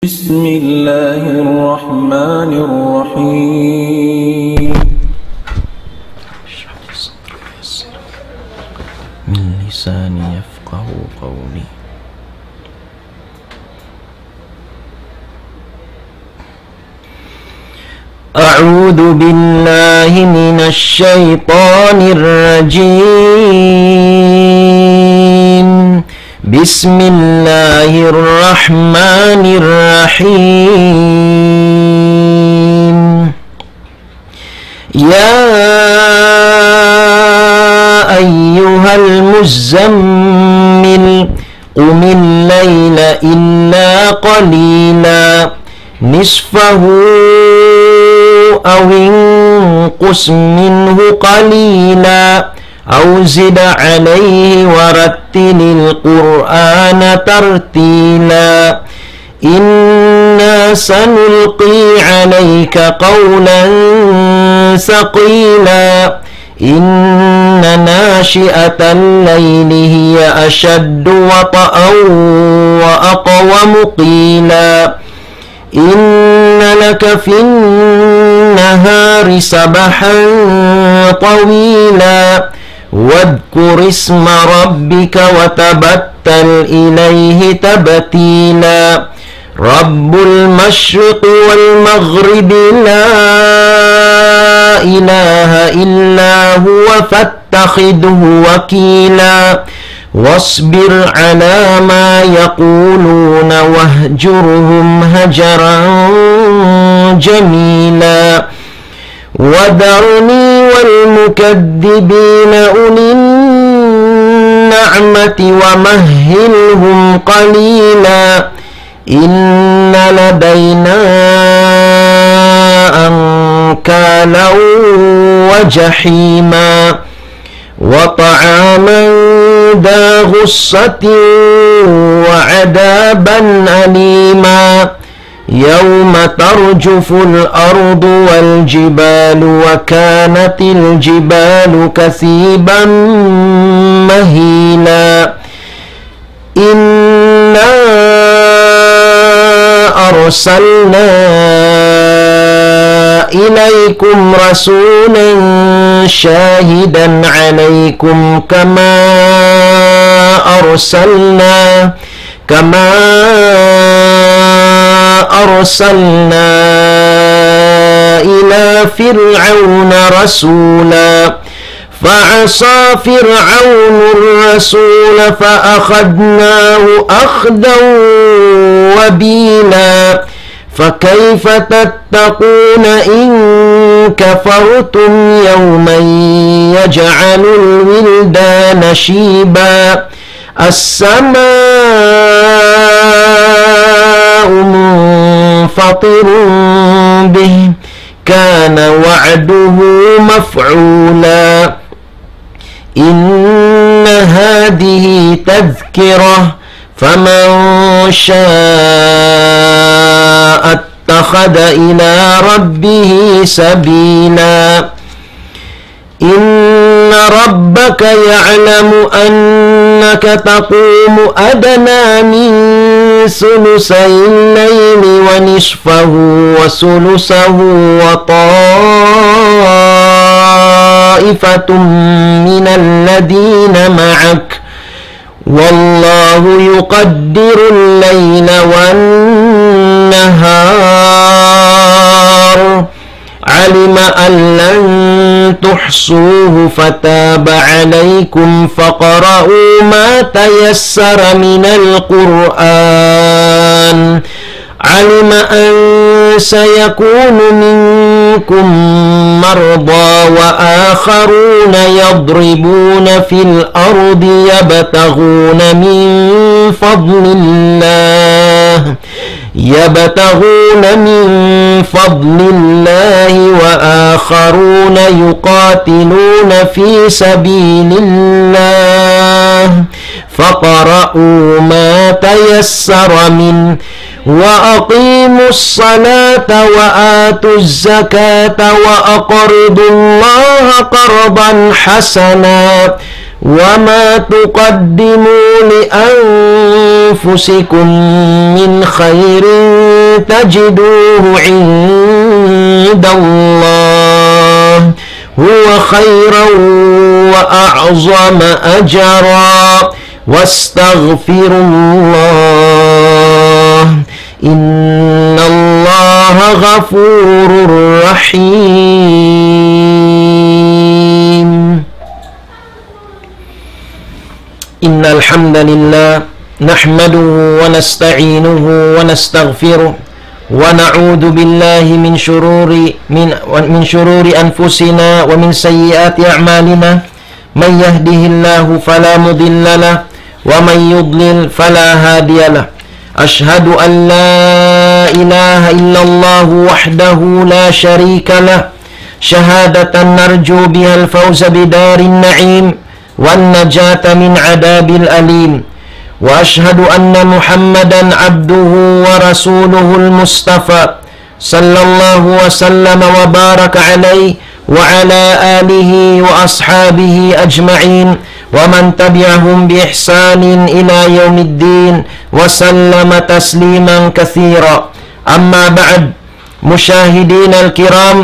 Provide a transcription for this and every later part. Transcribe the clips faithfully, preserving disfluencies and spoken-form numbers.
بسم الله الرحمن الرحيم. من لساني يفقه قولي. أعوذ بالله من الشيطان الرجيم. بسم الله الرحمن الرحيم. يا أيها المزمل، قم الليل إلا قليلا، نصفه أو انقص منه قليلا، أو زد عليه ورتل القرآن ترتيلا. إنا سنلقي عليك قولا ثقيلا. إن ناشئة الليل هي أشد وطئا وأقوم قيلا. إن لك في النهار سبحا طويلا. واذكر اسم ربك وتبتل إليه تبتيلا. رب المشرق والمغرب لا إله إلا هو فاتخذه وكيلا. واصبر على ما يقولون واهجرهم هجرا جميلا. وذرني والمكذبين أولي النعمة ومهلهم قليلا. إن لدينا أنكالا وجحيما وطعاما ذا غصة وعذابا أليما. يوم ترجف الأرض والجبال وكانت الجبال كثيبا مهيلا. إنا أرسلنا إليكم رسولا شاهدا عليكم كما أرسلنا كما أرسلنا إلى فرعون رسولا. فعصى فرعون الرسول فأخذناه أخذا وبيلا. فكيف تتقون إن كفرتم يوما يجعل الولدان شيبا. السماء منفطر به كان وعده مفعولا. إن هذه تذكرة فمن شاء اتخذ إلى ربه سبيلا. إن ربك يعلم أنك تقوم أدنى من ثلثي الليل ونصفه وثلثه وطائفة من الذين معك والله يقدر الليل والنهار. علم أن لن تحصوه فتاب عليكم فاقرؤوا ما تيسر من القرآن. علم أن سيكون منكم مرضى وآخرون يضربون في الأرض يبتغون من فضل الله يبتغون من فضل الله وآخرون يقاتلون في سبيل الله فاقرؤوا ما تيسر منه وأقيموا الصلاة وآتوا الزكاة وأقرضوا الله قرضا حسنا وما تقدموا لأنفسكم من خير تجدوه عند الله هو خيرا وأعظم أجرا واستغفروا الله إن الله غفور رحيم. إن الحمد لله نحمده ونستعينه ونستغفره ونعوذ بالله من شرور من من شرور أنفسنا ومن سيئات أعمالنا. من يهده الله فلا مضل له ومن يضلل فلا هادي له. أشهد أن لا إله إلا الله وحده لا شريك له شهادة نرجو بها الفوز بدار النعيم والنجاة من عذاب الأليم. وأشهد أن محمدا عبده ورسوله المصطفى صلى الله وسلم وبارك عليه وعلى آله وأصحابه أجمعين ومن تبعهم بإحسان إلى يوم الدين وسلم تسليما كثيرا. أما بعد، مشاهدينا الكرام،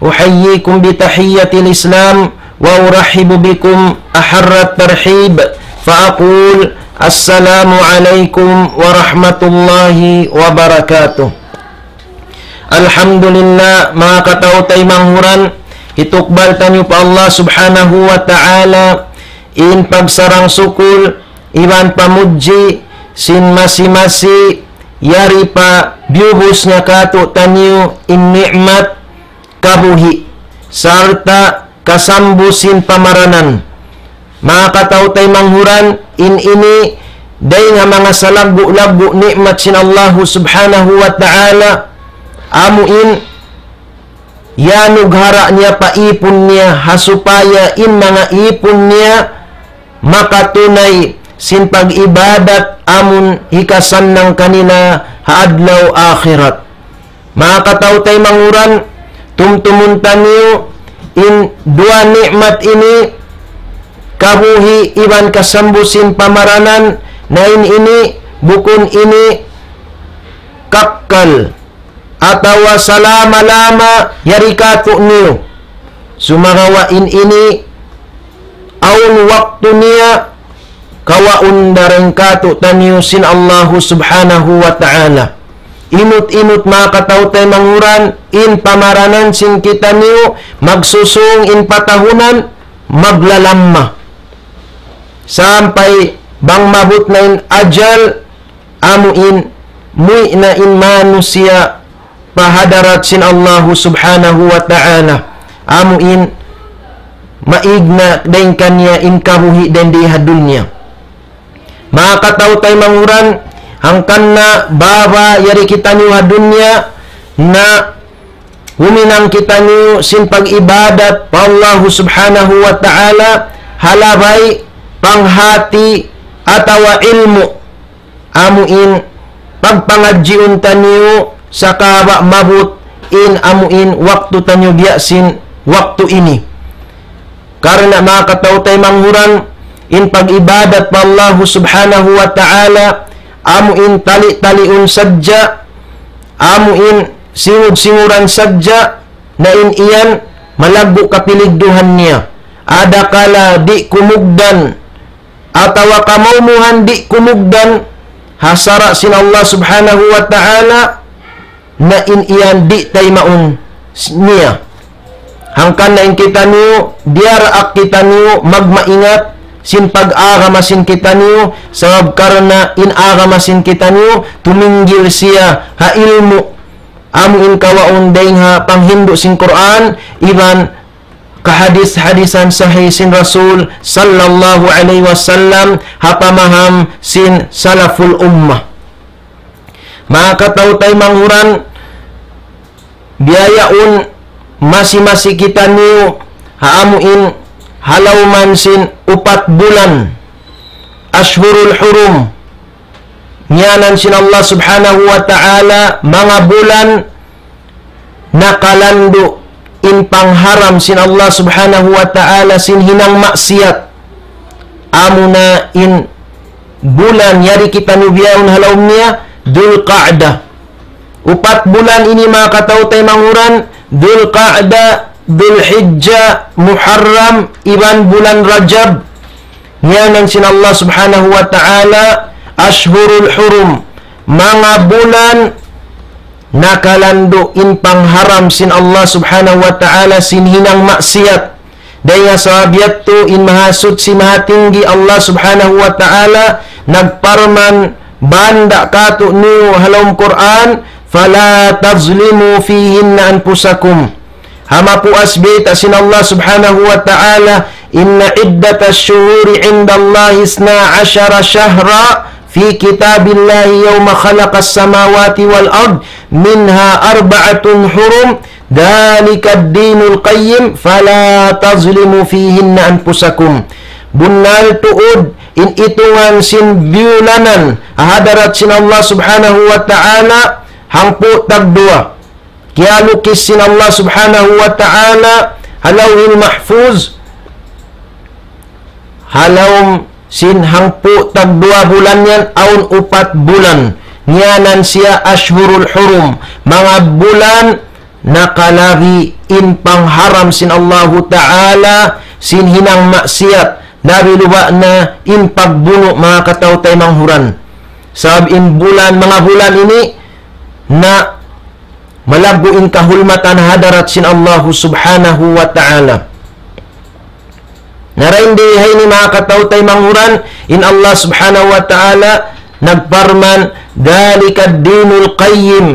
أحييكم بتحية الإسلام وأرحب بكم أحر الترحيب فأقول السلام عليكم ورحمة الله وبركاته. Alhamdulillah, manga kataw-taymanghuran, hitukbal taniyu pa Allah Subhanahu wa Ta'ala in pagsarang-sukul iban pamudji sin masi-masi yari pa biyubus niya kātu'niyu in ni'mat kabuhi' sarta' kasambu sin pamaranan. Manga kataw-taymanghuran, in ini dayn ha manga salaggu'-laggu' ni'mat sin Allahu Subhanahu wa Ta'ala, amu in iyanughara' niya pa īpun niya, ha supaya in manga īpun niya makatunay sin pag-ibadat amun hikasannang kanila ha adlaw akhirat. Manga kataw-taymanghuran, tumtumun taniyu in duwa ni'mat ini, kabuhi' iban kasambu sin pamaranan, na in ini bukun ini kakkal atawa salama-lama yari kātu'niyu. Sumagawa' in ini awn waktu niya kawaun dayn kātu'niyu sin Allahu Subhanahu wa Ta'ala. Inut-inut manga kataw-taymanghuran, in pamaranan sin kitaniyu magsusūng in patahunan maglalamma. Sampay bang maabut na in ajal, amu in muwi' na in manusiya' pa hadarat sin Allahu Subhanahu wa Ta'ala, amu in maig na dayn kaniya in kabuhi' dayn di ha dunya. Manga kataw-taymanghuran, hangkan na baba yari kitaniyu ha dunya, na huminang kitaniyu sin pag-ibadat pa Allahu Subhanahu wa Ta'ala, ha labay panghati atawa ilmu', amu in pagpangadjiun taniyu sakaba' maabut in amu in waktu taniyu biya' sin waktu ini. Karna' manga kataw-taymanghuran, in pag-ibadat pa Allahu Subhanahu wa Ta'ala, amu in tali-taliun sadja, amu in singud-singuran sadja, na in iyan malaggu' kapiligduhan niya. Adakala di' kumugdan atawa kamaumuhan di' kumugdan ha sara' sin Allah Subhanahu wa Ta'ala, na in iyan di' taymaun niya. Hangkan na in kitaniyu, diyaraak kitaniyu magmaingat sin pag-agama sin kitaniyu, sabab karna' in agama sin kitaniyu tuminggil siya ha ilmu', amu in kawaun dayn ha panghindu' sin Qur'an iban kahadis-hadisan sahih sin Rasul sallallahu alayhi wasallam, ha pamaham sin salaful ummah. Manga kataw-taymanghuran, biya' yaun masi-masi kitaniyu ha amu in ha lawm sin upat bulan, ashhurul hurum, ngiyanan sin Allah Subhanahu wa Ta'ala, manga bulan nakalandu' in pangharam sin Allah Subhanahu wa Ta'ala sin hinang maksiyat. Amuna in bulan yari kitaniyu bihaun ha lawm niya, Dhul Qa'dah. Upat bulan ini manga kataw-taymanghuran, Dhul Qa'dah, Dhul Hijjah, Muharram, iban bulan Rajab. Ngiyanan sin Allah Subhanahu wa Ta'ala ashhurul hurum, manga bulan nakalandu' in pangharam sin Allah Subhanahu wa Ta'ala sin hinang maksiat. Dayn ha sabab yadtu in Mahasuchi Mahatinggi Allah Subhanahu wa Ta'ala nagparman banda' katu'niyu ha lawm Qur'an, فلا تظلموا فيهن أنفسكم. Ha mapuas bayta' sin Allah Subhanahu wa Ta'ala, إن عدة الشهور عند الله اثنا عشر شهرا في كتاب الله يوم خلق السماوات والأرض منها أربعة حرم ذلك الدين القيم فلا تظلموا فيهن أنفسكم. Bunnal tuud in itungan sin biyulanan ha hadarat sin Allah Subhanahu wa Ta'ala hangpu' tagduwa. Kiyalukis sin Allah Subhanahu wa Ta'ala ha Lawhil Mahfuz, ha lawm sin hangpu' tagduwa bulan yan, awn upat bulan. Ngiyanan siya ashhurul hurum, manga bulan nakalabi in pangharam sin Allahu Ta'ala sin hinang maksiat, labi-labi na in pagbunu', manga kataw-taymanghuran. Sabab in bulan, manga bulan ini na malaggu' in kahulmatan ha hadarat sin Allahu Subhanahu wa Ta'ala. Na dayn di ha ini, manga kataw-taymanghuran, in Allah Subhanahu wa Ta'ala nagparman, ذلك الدين القيم.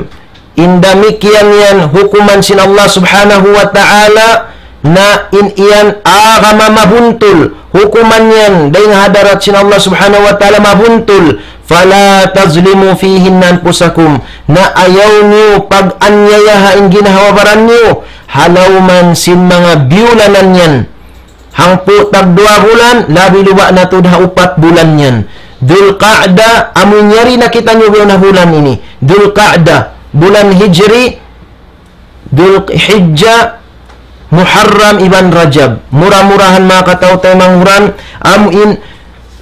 In damikkiyan yan hukuman sin Allah Subhanahu wa Ta'ala, na in yan agama mabuntul. Hukuman yan dayn ha hadarat sin Allah Subhanahu wa Ta'ala mabuntul. فلا تظلموا فيهن أنفسكم. Na ayaw niyu pag-anyayaha in ginhawa-baran niyu ha lawm sin manga biyulanan yan. Hangpu' tagduwa bulan, labi-labi na tuud ha upat bulan yan. Dhul Qa'dah, amu in yari na kitaniyu bihaun ha bulan ini. Dhul Qa'dah, bulan Hijri, Dhul Hijjah, Muharram iban Rajab. Mura-murahan, manga kataw-taymanghuran, amu in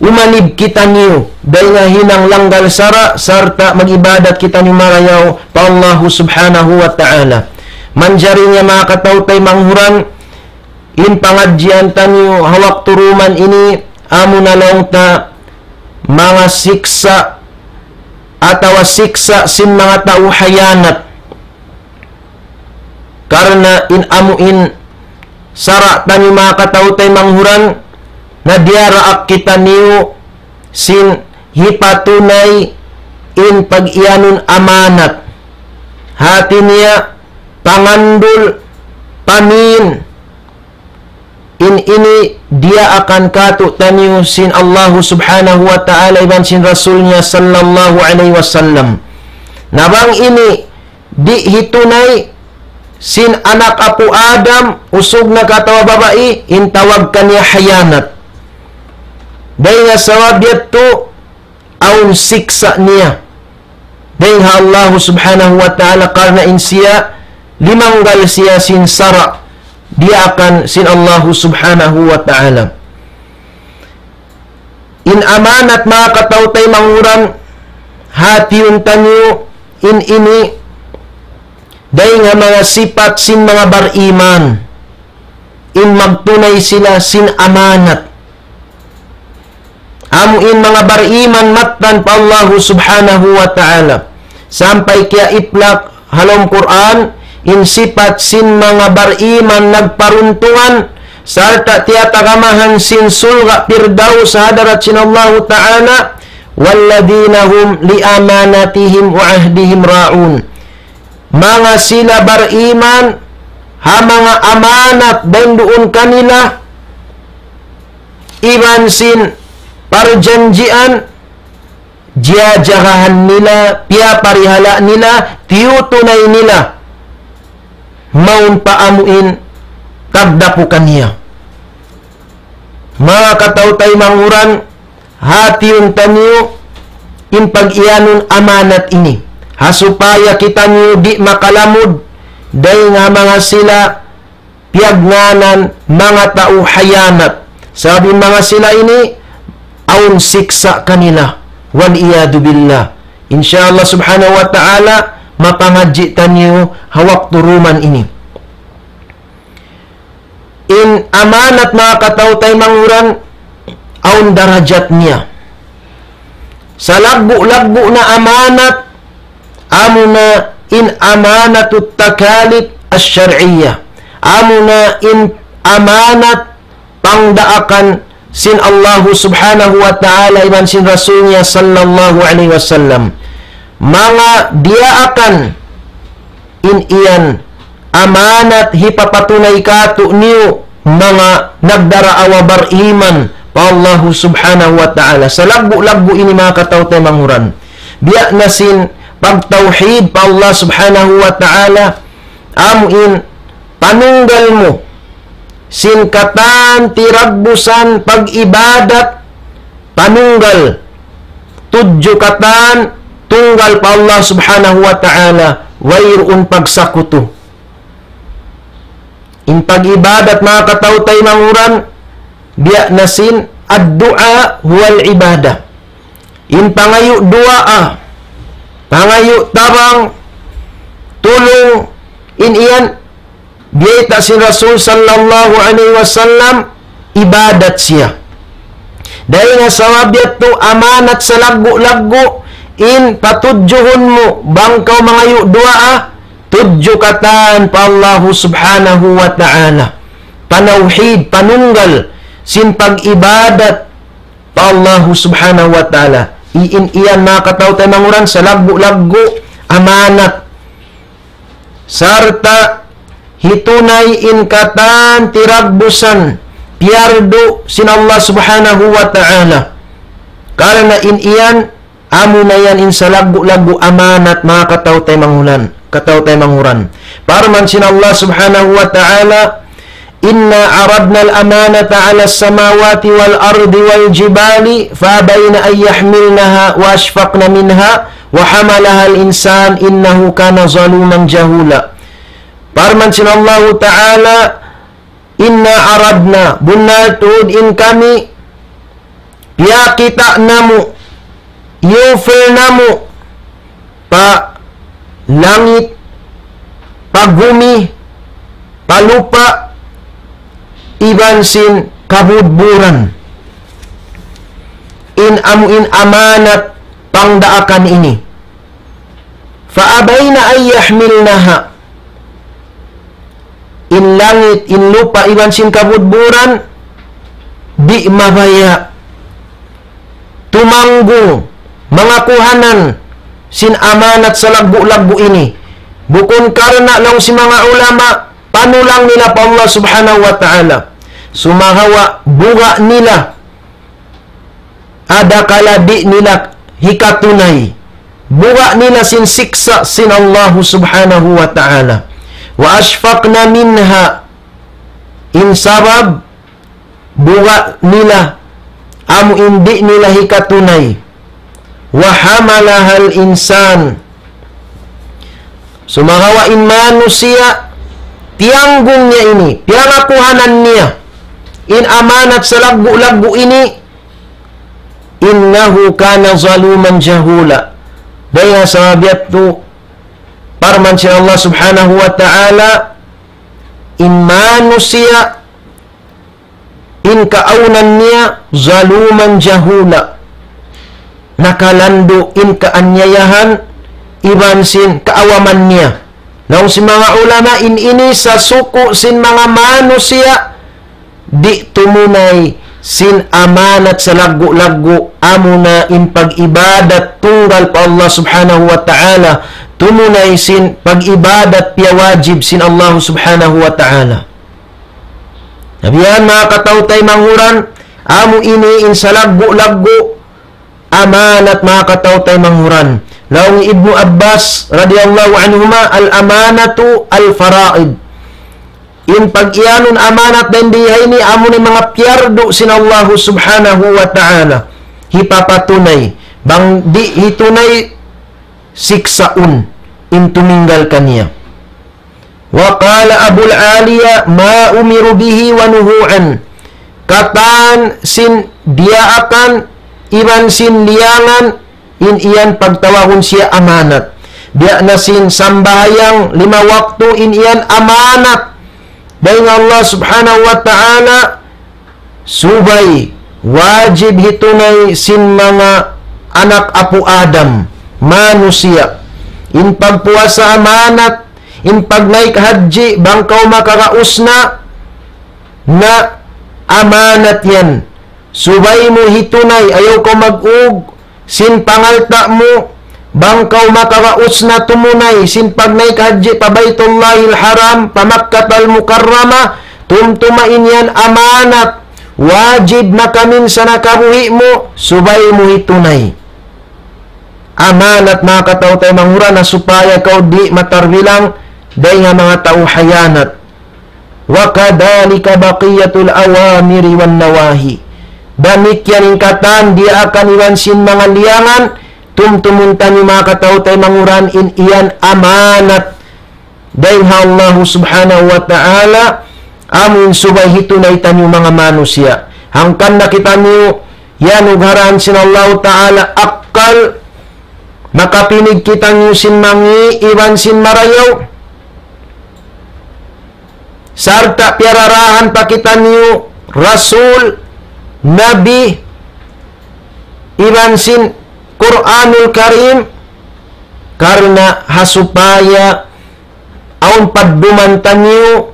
umanib kitaniyu dayn ha hinang langgal sara' sarta' mag-ibadat kitaniyu marayaw pa Allahu Subhanahu wa Ta'ala. Manjari niya, manga kataw-taymanghuran, in pangadjian taniyu ha waktu dumatung ini, amu na laung ta manga siksa' atawa siksa' sin manga tau hiyanat. Karna' in amu in sara' taniyu, manga kataw-taymanghuran, na diyaraak kitaniyu sin hipatunay in pag-iyanun amanat. Hati niya, pangandul, pamin, in ini diyaakan kātu'niyu sin Allahu Subhanahu wa Ta'ala iban sin Rasul niya sallallahu alayhi wasallam. Na bang ini di' hitunay sin anak apu' Adam, usug na ka atawa babai, in tawag kaniya hiyanat. Dayn ha sabab yadtu, awn siksa' niya dayn ha Allahu Subhanahu wa Ta'ala karna' in siya limanggal siya sin sara' diyaakan sin Allahu Subhanahu wa Ta'ala. In amanat, manga kataw-taymanghuran, hātihun taniyu in ini dayn ha manga sipat sin manga bariman. In magtunay sila sin amanat. Amu in manga bariman mattan pa Allahu Subhanahu wa Ta'ala. Sampay kiyaiplak ha lawm Qur'an, in sipat sin manga bariman nagparuntungan, sarta' tiyatagamahan sin surga' Firdaus ha hadarat sin Allahu Ta'ala, والذين هم لأماناتهم وعهدهم راعون. Manga sila bariman, ha manga amanat dayn duun kanila, iban sin parjanjian, jiyajagahan nila, piyaparihala' nila, tiyutunay nila, mawn pa amu in tagdapu kaniya. Manga kataw-taymanghuran, hātihun taniyu in pag-iyanun amanat ini. Ha supaya kitaniyu di' makalamud dayn ha manga sila piyagngānan manga tau hiyanat. Sabab in manga sila ini, awn siksa' kanila. Wal iyadhu billah. Insya Allah subhanahu wa ta'ala, mapangadji' taniyu ha waktu duman ini. In amanat, manga kataw-taymanghuran, awn darajat niya. Salaggu'-laggu' na amanat, amuna in amanatut takalif asy-syar'iyyah. Amuna in amanat pangdaakan sin Allahu subhanahu wa ta'ala iban sin Rasul niya sallallahu alayhi wasallam. Manga diyaakan in iyan amanat hipapatunay kātu'niyu manga nagdaraawa bariman pa Allahu subhanahu wa ta'ala. Salaggu'-laggu' ini, manga kataw-taymanghuran. Biya' na sin pagtawhid pa Allah subhanahu wa ta'ala, amu in panunggal mu sin katan tiragbusan pag-ibadat, panunggal tudju katan tunggal pa Allah subhanahu wa ta'ala, wayruun pagsakutu. In pag-ibadat, manga kataw-taymanghuran, biya' na sin ad-du'a huwal ibadah. In pangayu' duwaa, pangayu' tabang, tulung, in iyan, biyayta' sin Rasul sallallahu alayhi wasallam, ibadat siya. Dayn ha sabab yadtu amanat salaggu'-laggu', in patudjuhun mu, bang kaw mangayu' duwaa, tudju katan pa Allahu subhanahu wa ta'ala. Panawhid, panunggal, sin pag-ibadat pa Allahu subhanahu wa ta'ala. In iyan, manga kataw-taymanghuran, salaggu'-laggu' amanat. Sarta' hitunay in katan tiragbusan, piyardu sin Allah subhanahu wa ta'ala. Karna' in iyan, amuna yan in salaggu'-laggu' amanat, manga kataw-taymanghuran, kataw-taymanghuran. Parman sin Allah subhanahu wa ta'ala, إنا عرضنا الأمانة على السماوات والأرض والجبال فأبين أن يحملنها وأشفقن منها وحملها الإنسان إنه كان ظلوما جهولا. Parman sin Allahu ta'ala, إنا عرضنا, bunnal tuud in kami, piyakita' namu', iyufil namu', pa langit, pa gumi, pa lupa', iban sin kabudburan. In amu in amanat pangdaakan ini. فأبين أن يحملنها. In langit, in lupa', iban sin kabudburan, di' mabaya' tumanggung, mangakuhanan sin amanat salaggu'-laggu' ini. Bukun karna' laung sin manga ulama, panulang nila pa Allah subhanahu wa ta'ala. Sumagawa' buga' nila, adakala di' nila hikatunay. Buga' nila sin siksa' sin Allahu subhanahu wa ta'ala. وأشفقن منها. In sabab, buga' nila, amu in di' nila hikatunay. وحملها الإنسان. Sumagawa' in manusiya', tiyanggung niya ini, piyangakuhanan niya in amanat salaggu'-laggu' ini, إنه كان ظلوما جهولا. Dayn ha sabab yadtu, parman sin Allah subhanahu wa ta'ala, in manusiya', in kaawnan niya, ظلوما جهولا. Nakalandu' in kaaniyayahan, iban sin kaawaman niya. Laung sin manga ulama, in ini sasuku' sin manga manusiya', di' tumunay sin amanat salaggu'-laggu', amuna in pag-ibadat tunggal pa Allah subhanahu wa ta'ala, tumunay sin pag-ibadat piyawajib sin Allah subhanahu wa ta'ala. Na biya' yan, manga kataw-taymanghuran, amu ini in salaggu'-laggu' amanat, manga kataw-taymanghuran. Laung Ibnu Abbas radiyallahu anhuma, الأمانة الفرائض. In pag-iyanun amanat dayn di ha ini, amu in manga piyardu sin Allahu subhanahu wa ta'ala. Hipapatunay. Bang di' hitunay, siksaun in tuminggal kaniya. وقال أبو العالية ما أمروا به ونهوا عنه. Katan sin diyaakan iban sin liyangan, in yan pagtawagun siya amanat. Biya' na sin sambahayang lima waktu, in yan amanat dayn ha Allah Subhanahu wa Ta'ala, subay wajib hitunay sin manga anak apu' Adam, manusiya'. In pagpuasa amanat, in pagnaik hajji, bang kaw makaraus na, na amanat yan. Subay mu hitunay, ayaw kaw mag-ug sin pangalta' mu, bang kaw makaraus na tumunay sin pagnaik hajji pa Baytullahil Haram, pa Makkatal Mukarramah, tumtuma in yan amanat, wajib na kamin sa nakabuhi' mu, subay mu hitunay. Amanat, manga kataw-taymanghuran, na supaya kaw di' matarbilang dayn ha manga tau hayanat. وكذلك بقية الأوامر والنواهي. Damikkiyan in katan diyaakan iban sin manga liyangan, tumtumun taniyu, manga kataw-taymanghuran, in yan amanat dayn ha Allah Subhanahu wa Ta'ala, amu in subay hitunay taniyu manga manusiya'. Hangkan na kitaniyu iyanugharaan sin Allah Ta'ala akkal, makapinig kitaniyu sin mangi' iban sin marayaw, sarta' piyararahan pa kitaniyu rasul, nabi, iban sin Qur'anul Karim, karna' ha supaya awn padduman taniyu,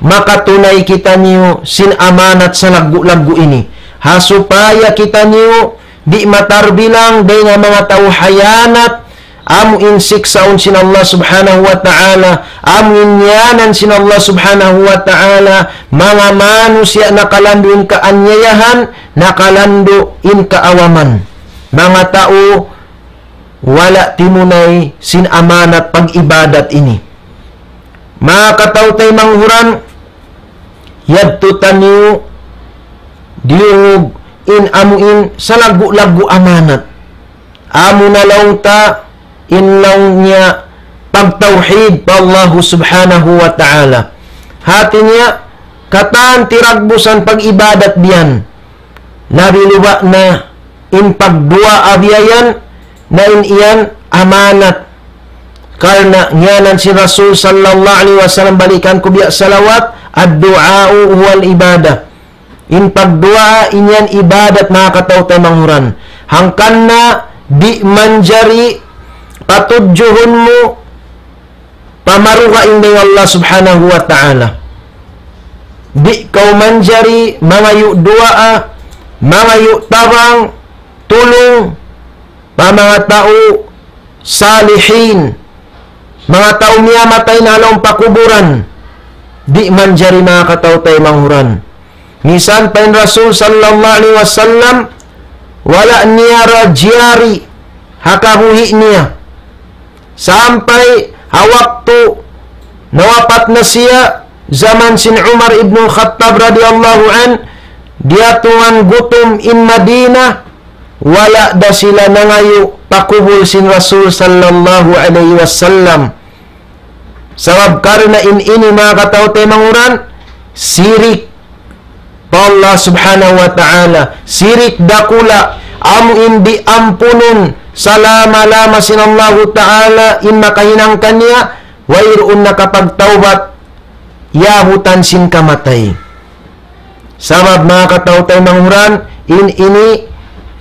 makatunay kitaniyu sin amanat salaggu'-laggu' ini. Ha supaya kitaniyu di' matarbilang dayn ha manga tau hayanat, amu in siksaun sin Allah Subhanahu wa Ta'ala, amu in ngiyanan sin Allah Subhanahu wa Ta'ala, manga manusiya' nakalandu' in kaanyayahan, nakalandu' in kaawaman. Manga tau wala' timunay sin amanat pag-ibadat ini. Manga kataw-taymanghuran, yadtu taniyu diyungug in amu in salaggu'-laggu' amanat. Amu na laung ta in laung niya pagtawhid pa Allahu Subhanahu wa Ta'ala. Hati niya, katan tiragbusan pag-ibadat biyan. Labi luba' na in pagduwaa biya' yan, na in yan amanat. Karna' ngiyanan sin Rasul sallallahu alayhi wasallam, balikan ku biya' salawat, الدعاء هو العبادة. In pagduwaa, in yan ibadat, manga kataw-taymanghuran. Hangkan na di' manjari patudjuhun mu pa marugaing dayn Allah Subhanahu wa Ta'ala. Di' kaw manjari mangayu' duwaa, mangayu' tabang, tulung, pa manga tau salihin, manga tau miyamatay na ha lawm pa kuburan. Di' manjari, manga kataw-taymanghuran. Misan pa in Rasul sallallahu alayhi wasallam, wala' niya ra jiyari ha kabuhi' niya. Sampay ha waktu nawapat na siya, jaman sin Umar ibn Khattab radiyallahu anhu, diyatungan gutum in Madina, wala' da sila nangayu' pa kubul sin Rasul sallallahu alayhi wasallam. Sabab karna' in ini, manga kataw-taymanghuran, sirik pa Allah Subhanahu wa Ta'ala. Sirik dakula', amu in di' ampunun salama-lama sin Allahu Ta'ala in makahinang kaniya, wayruun nakapagtawbat, yaabutan sin kamatay. Sabab, manga kataw-taymanghuran, in ini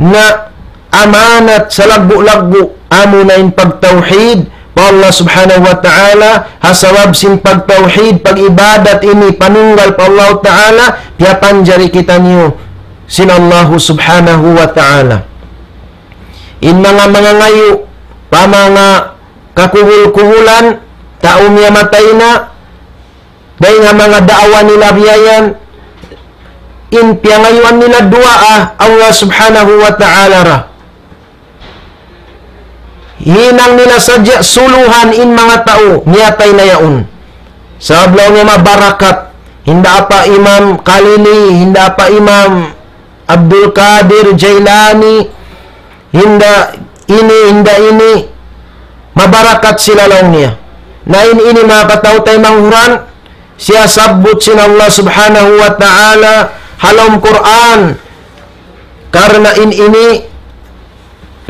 na amanat salaggu'-laggu', amu na in pagtawhid pa Allah Subhanahu wa Ta'ala. Ha sabab sin pagtawhid, pag-ibadat ini panunggal pa Allah Ta'ala, piyapanjari kitaniyu sin Allah Subhanahu wa Ta'ala. In manga mangangayu' pa manga kakubul-kubulan, tau miyamatay na, dayn ha manga daawa nila biya' yan, in piyangayuan nila duwaa Allah Subhanahu wa Ta'ala ra. Hinang nila sadja suluhan in manga tau miyatay na yaun. Sabab laung niya mabarakat, hinda pa Imam Khalili, hinda pa Imam Abdul Qadir Jailani, hinda ini, hinda ini, mabarakat sila laung niya. Na in ini, manga kataw-taymanghuran, siyasabbut sin Allah Subhanahu wa Ta'ala ha lawm Qur'an. Karna' in ini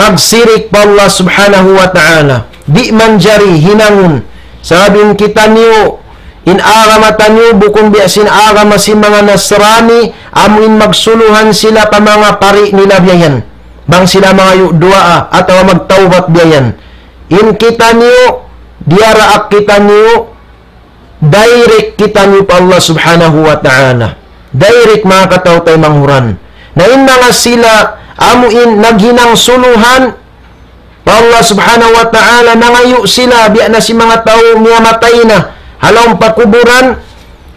pagsirik pa Allah Subhanahu wa Ta'ala. Di' manjari hinangun. Sabab in kitaniyu, in agama taniyu bukun biya' sin agama sin manga Nasrani, amu in magsuluhan sila pa manga pari nila biya' yan. Bang sila mangayu' duwaa atawa magtawbat biya' yan. In kitaniyu, diyaraak kitaniyu, direct kitaniyu pa Allah Subhanahu wa Ta'ala. Direct, manga kataw-taymanghuran. Na in manga sila, amu in naghinang suluhan pa Allah Subhanahu wa Ta'ala, nangayu' sila, biya' na sin manga tau miyamatay na, ha lawm pakuburan,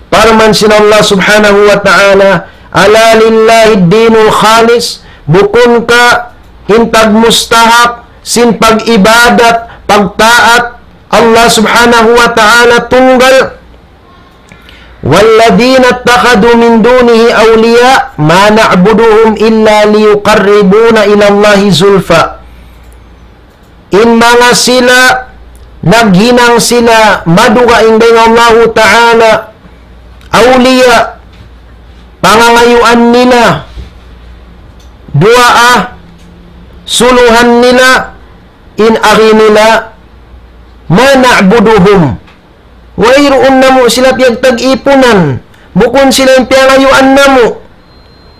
parman sin Allah Subhanahu wa Ta'ala, ألا لله الدين الخالص, bukun ka in tagmustahak sin pag-ibadat, pagtaat, Allah Subhanahu wa Ta'ala tunggal. والذين اتخذوا من دونه أولياء ما نعبدهم إلا ليقربونا إلى الله زلفى. In manga sila, naghinang sila, madugaing dayn Allahu Ta'ala, awliya, pangangayuan nila, duwaa, suluhan nila, in agi nila, ما نعبدهم. Wayruun namu' sila piyagtag-ipunan. Bukun sila in piyangayuan namu'.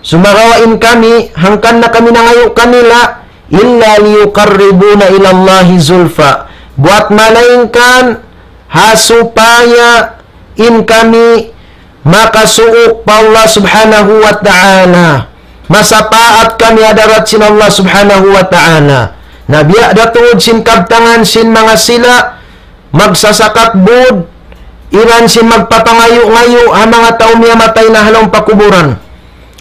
Sumagawa' in kami, hangkan na kami nangayu' kanila, إلا ليقربونا إلى الله زلفى. Buwat malaingkan, ha supaya in kami makasuuk pa Allah Subhanahu wa Ta'ala. Masapaat kami ha hadarat sin Allah Subhanahu wa Ta'ala. Na biya' da tuud sin kabtangan sin manga sila, magsasakat būd, iban sin magpapangayu'-ngayu' ha manga tau miyamatay na ha lawm pakuburan.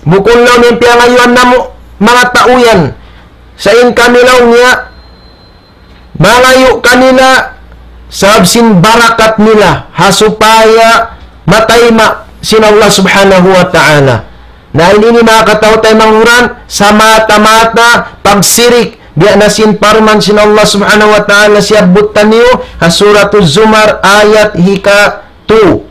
Bukun laung in piyangayuan namu' manga tau yan. Sa' in kami laung niya, mangayu' kanila, sabab sin barakat nila, ha supaya matayma' sin Allah Subhanahu wa Ta'ala. Na in ini, manga kataw-taymanghuran, samata-mata pagsirik, biya' na sin parman sin Allah Subhanahu wa Ta'ala siyabbut taniyu, ha Suratuz Zumar, ayat hika-two.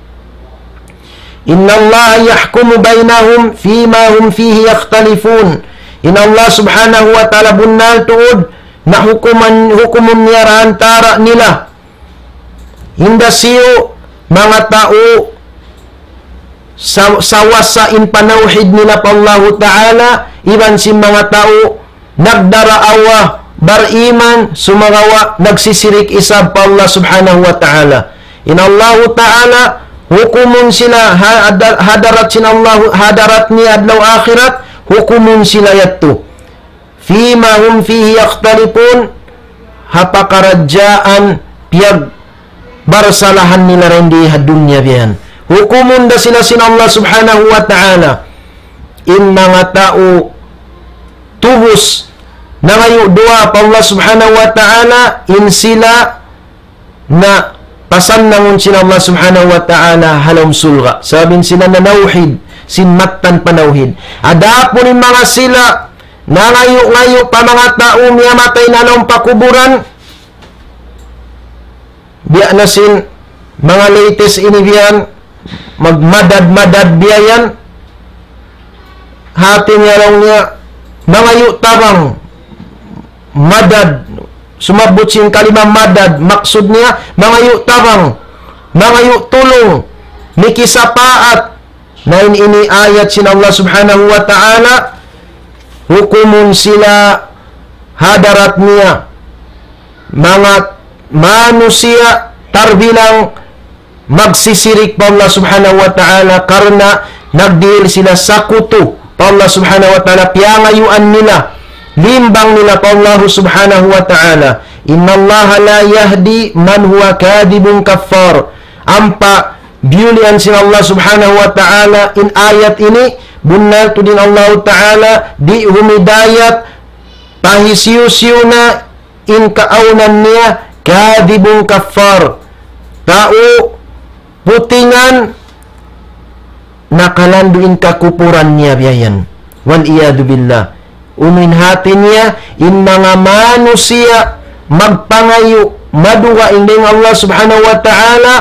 إن الله يحكم بينهم فيما هم فيه يختلفون. In Allah Subhanahu wa Ta'ala bunnal tuud, na hukuman, hukumun niya ha antara' nila. Hinda siyu manga tau sa-, sawasa in panawhid nila pa Allahu Ta'ala, iban sin manga tau nagdaraawa bariman, sumagawa' nagsisirik isab pa Allah Subhanahu wa Ta'ala. In Allahu Ta'ala, hukumun sila ha-, ha hadarat sin Allahu, ha hadarat niya adlaw akhirat, hukumun sila yadtu. فيما هم فيه يختلفون, ha pakaradjaan piyagbarsalahan nila dayn di ha dunya biya' yan. Hukumun da sila sin Allah Subhanahu wa Ta'ala. In manga tau tubus nangayu' duwaa pa Allah Subhanahu wa Ta'ala, in sila na pasannangun sin Allah Subhanahu wa Ta'ala ha lawm surga'. Sabab in sila nanawhid, sin mattan panawhid. Adapun in manga sila nangayu'-ngayu' pa manga tau miyamatay na ha lawm pakuburan, biya' na sin manga latest ini biya' yan, magmadad-madad biya' yan. Hati niya laung niya, mangayu' tabang, madad, sumabbut sin kalima madad, maksud niya, mangayu' tabang, mangayu' tulung, mikisapaat. Na in ini ayat sin Allah Subhanahu wa Ta'ala, hukumun sila ha hadarat niya, manga manusiya' tarbilang magsisirik pa Allah Subhanahu wa Ta'ala karna' nagdihil sila sakutu pa Allah Subhanahu wa Ta'ala, piyangayuan nila, limbang nila pa Allah Subhanahu wa Ta'ala. إن الله لا يهدي من هو كاذب كفار. Ampa biyulian sin Allah Subhanahu wa Ta'ala in ayat ini, bunnal tuud in Allah Ta'ala di' humidayat pa hisiyu-siyu na in kaawnan niya, كاذب كفار. Tau putingan, nakalandu' in kakupuran niya biya' yan. والعياذ بالله. Unu in hati niya, in manga manusiya' magpangayu', madugaing dayn Allah Subhanahu wa Ta'ala,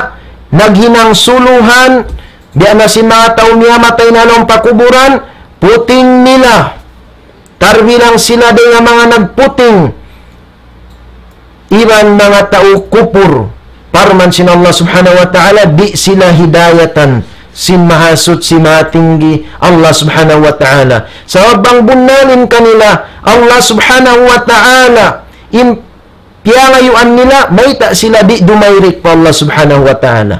naghinang suluhan, biya' na sin manga tau miyamatay na ha lawm pakuburan, puting nila. tarbilang sila dayn ha manga nagputing, iban manga tau kupur. Parman sin Allah Subhanahu wa Ta'ala, di' sila hidayatan sin Mahasuchi Mahatinggi Allah Subhanahu wa Ta'ala. Sabab bang bunnalin kanila Allah Subhanahu wa Ta'ala in piyangayuan nila, mayta' sila di' dumayrik pa Allah Subhanahu wa Ta'ala.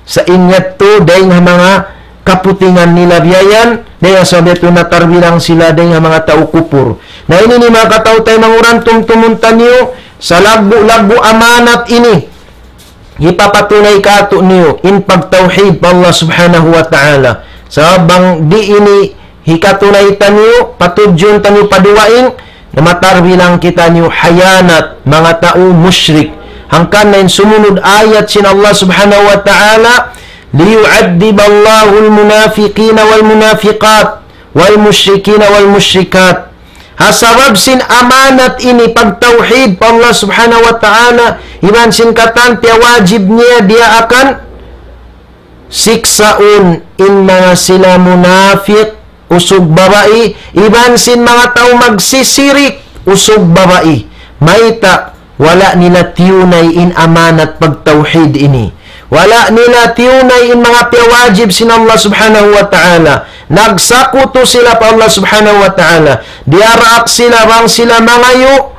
Sa' in yadtu, dayn ha manga kaputingan nila biya' yan, dayn ha sabab yadtu natarbilang sila dayn ha manga tau kupur. Na ini ini manga kataw-taymanghuran, tumtumun taniyu, salaggu'-laggu' amanat ini hipapatunay kātu'niyu, in pagtawhid pa Allah Subhanahu wa Ta'ala. Sabab bang di' ini hikatunay taniyu, patudjun taniyu pa dugaing, na matarbilang kitaniyu hiyanat, manga tau mushrik. Hangkan na in sumunud ayat sin Allah Subhanahu wa Ta'ala, ليعذب الله المنافقين والمنافقات والمشركين والمشركات. Ha sabab sin amanat ini pagtawhid pa Allah Subhanahu wa Ta'ala, iban sin katan piyawajib niya diyaakan siksaun in manga sila munafik usug babai, iban sin manga tau magsisirik usug babai. Mayta'? Wala' nila tiyunay in amanat pagtawhid ini. Wala' nila tiyunay in manga piyawajib sin Allah Subhanahu wa Ta'ala. Nagsakutu sila pa Allah Subhanahu wa Ta'ala. Diyaraak sila bang sila mangayu'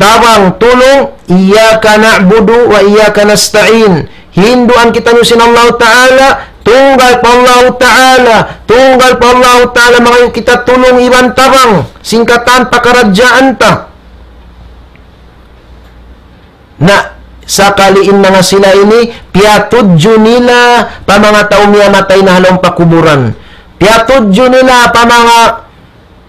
tabang, tulung, إياك نعبد وإياك نستعين. Hinduan kitaniyu sin Allahu Ta'ala, tunggal pa Allahu Ta'ala, tunggal pa Allahu Ta'ala, mangayu' kita tulung iban tabang, sin katan pakaradjaan ta. Na, sakali in manga sila ini, piyatudju nila pa manga tau miyamatay na ha lawm pakuburan. Piyatudju nila pa manga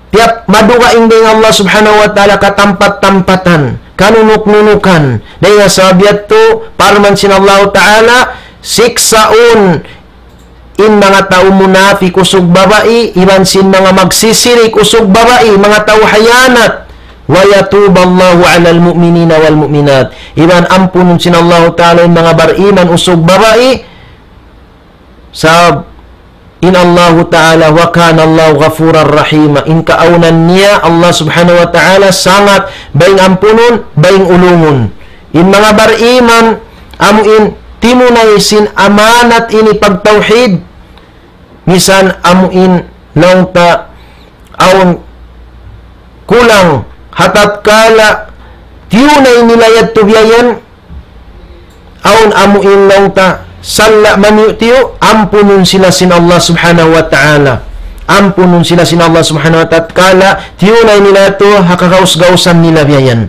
piyap-, madugaing dayn Allah Subhanahu wa Ta'ala katampat-tampatan, kanunuk-nunukan. Dayn ha sabab yadtu, parman sin Allah Ta'ala, siksaun in manga tau munafik usug babai, iban sin manga magsisirik usug babai, manga tau hiyanat. ويتوب الله على المؤمنين والمؤمنات. Iban ampunun sin Allah Ta'ala in manga bariman usug babai, sabab in Allahu Ta'ala, وكان الله غفورا رحيما. In kaawnan niya, Allah Subhanahu wa Ta'ala, sangat bayng ampunun, bayng ulungun. In manga bariman, amu in timunay sin amanat ini pagtawhid, misan amu in laung ta awn kulang ha tatkala tiyunay nila yadtu biya' yan, awn amu in laung ta salla' maniyu'-tiyu', ampunun sila sin Allah Subhanahu wa Ta'ala. Ampunun sila sin Allah Subhanahu wa Ta'ala tatkala tiyunay nila yadtu ha kagaus-gausan nila biya' yan.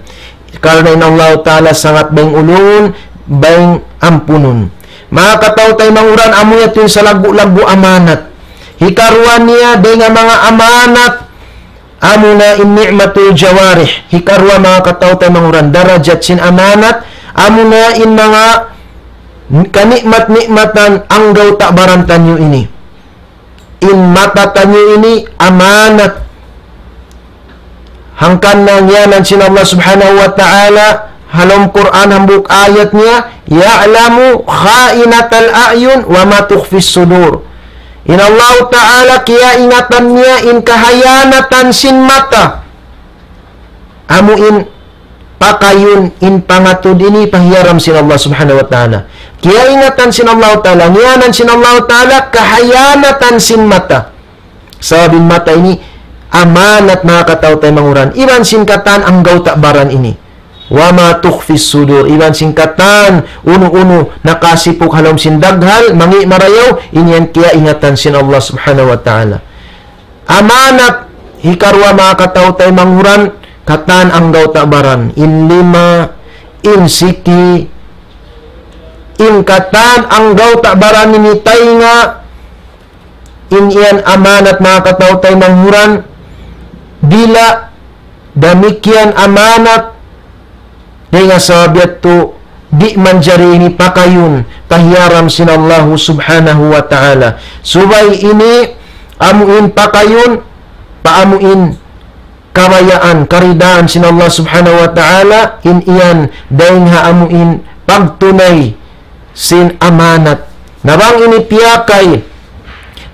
Karna' in Allah Ta'ala sangat bayng ulungun, bayng ampunun. Manga kataw-taymanghuran, amu yadtu in salaggu'-laggu' amanat. Hikaruwa niya dayn ha manga amanat, amuna in ni'matul jawarih. Hikaruwa, manga kataw-taymanghuran, darajat sin amanat, amuna in manga kanikmat-nikmatan anggawta' baran taniyu ini. In mata taniyu ini amanat. Hangkan na ngiyanan sin Allah Subhanahu wa Ta'ala ha lawm Qur'an, hambuuk ayat niya, يعلم خائنة الأعين وما تخفي الصدور. In Allah Ta'ala kiyaingatan niya in kahayanatan sin mata. Amu in pakayun in pangatud ini pa hiyaram sin Allah Subhanahu wa Ta'ala. Kiyaingatan sin Allah Ta'ala, ngiyanan sin Allah Ta'ala, kahayanatan sin mata. Sabab in mata ini amanat, manga kataw-taymanghuran. Iban sin katan anggawta' baran ini. وما تخفي الصدور. Iban sin katan unu-unu nakasipuk ha lawm sin daghal, mangi' marayaw, in yan kiyaingatan sin Allah Subhanahu wa Ta'ala. Amanat hikaruwa, manga kataw-taymanghuran, katan anggawta' baran. In lima, in siki, in katan anggawta' baran ini, taynga, in yan amanat, manga kataw-taymanghuran, dila', damikkiyan amanat, dayn ha sabab yadtu di' manjari ini pakayun pa hiyaram sin Allahu Subhanahu wa Ta'ala. Subay ini amu in pakayun pa amu in kabayaan, karidaan sin Allah Subhanahu wa Ta'ala, in yan dayn ha amu in pagtunay sin amanat. Na bang ini piyakay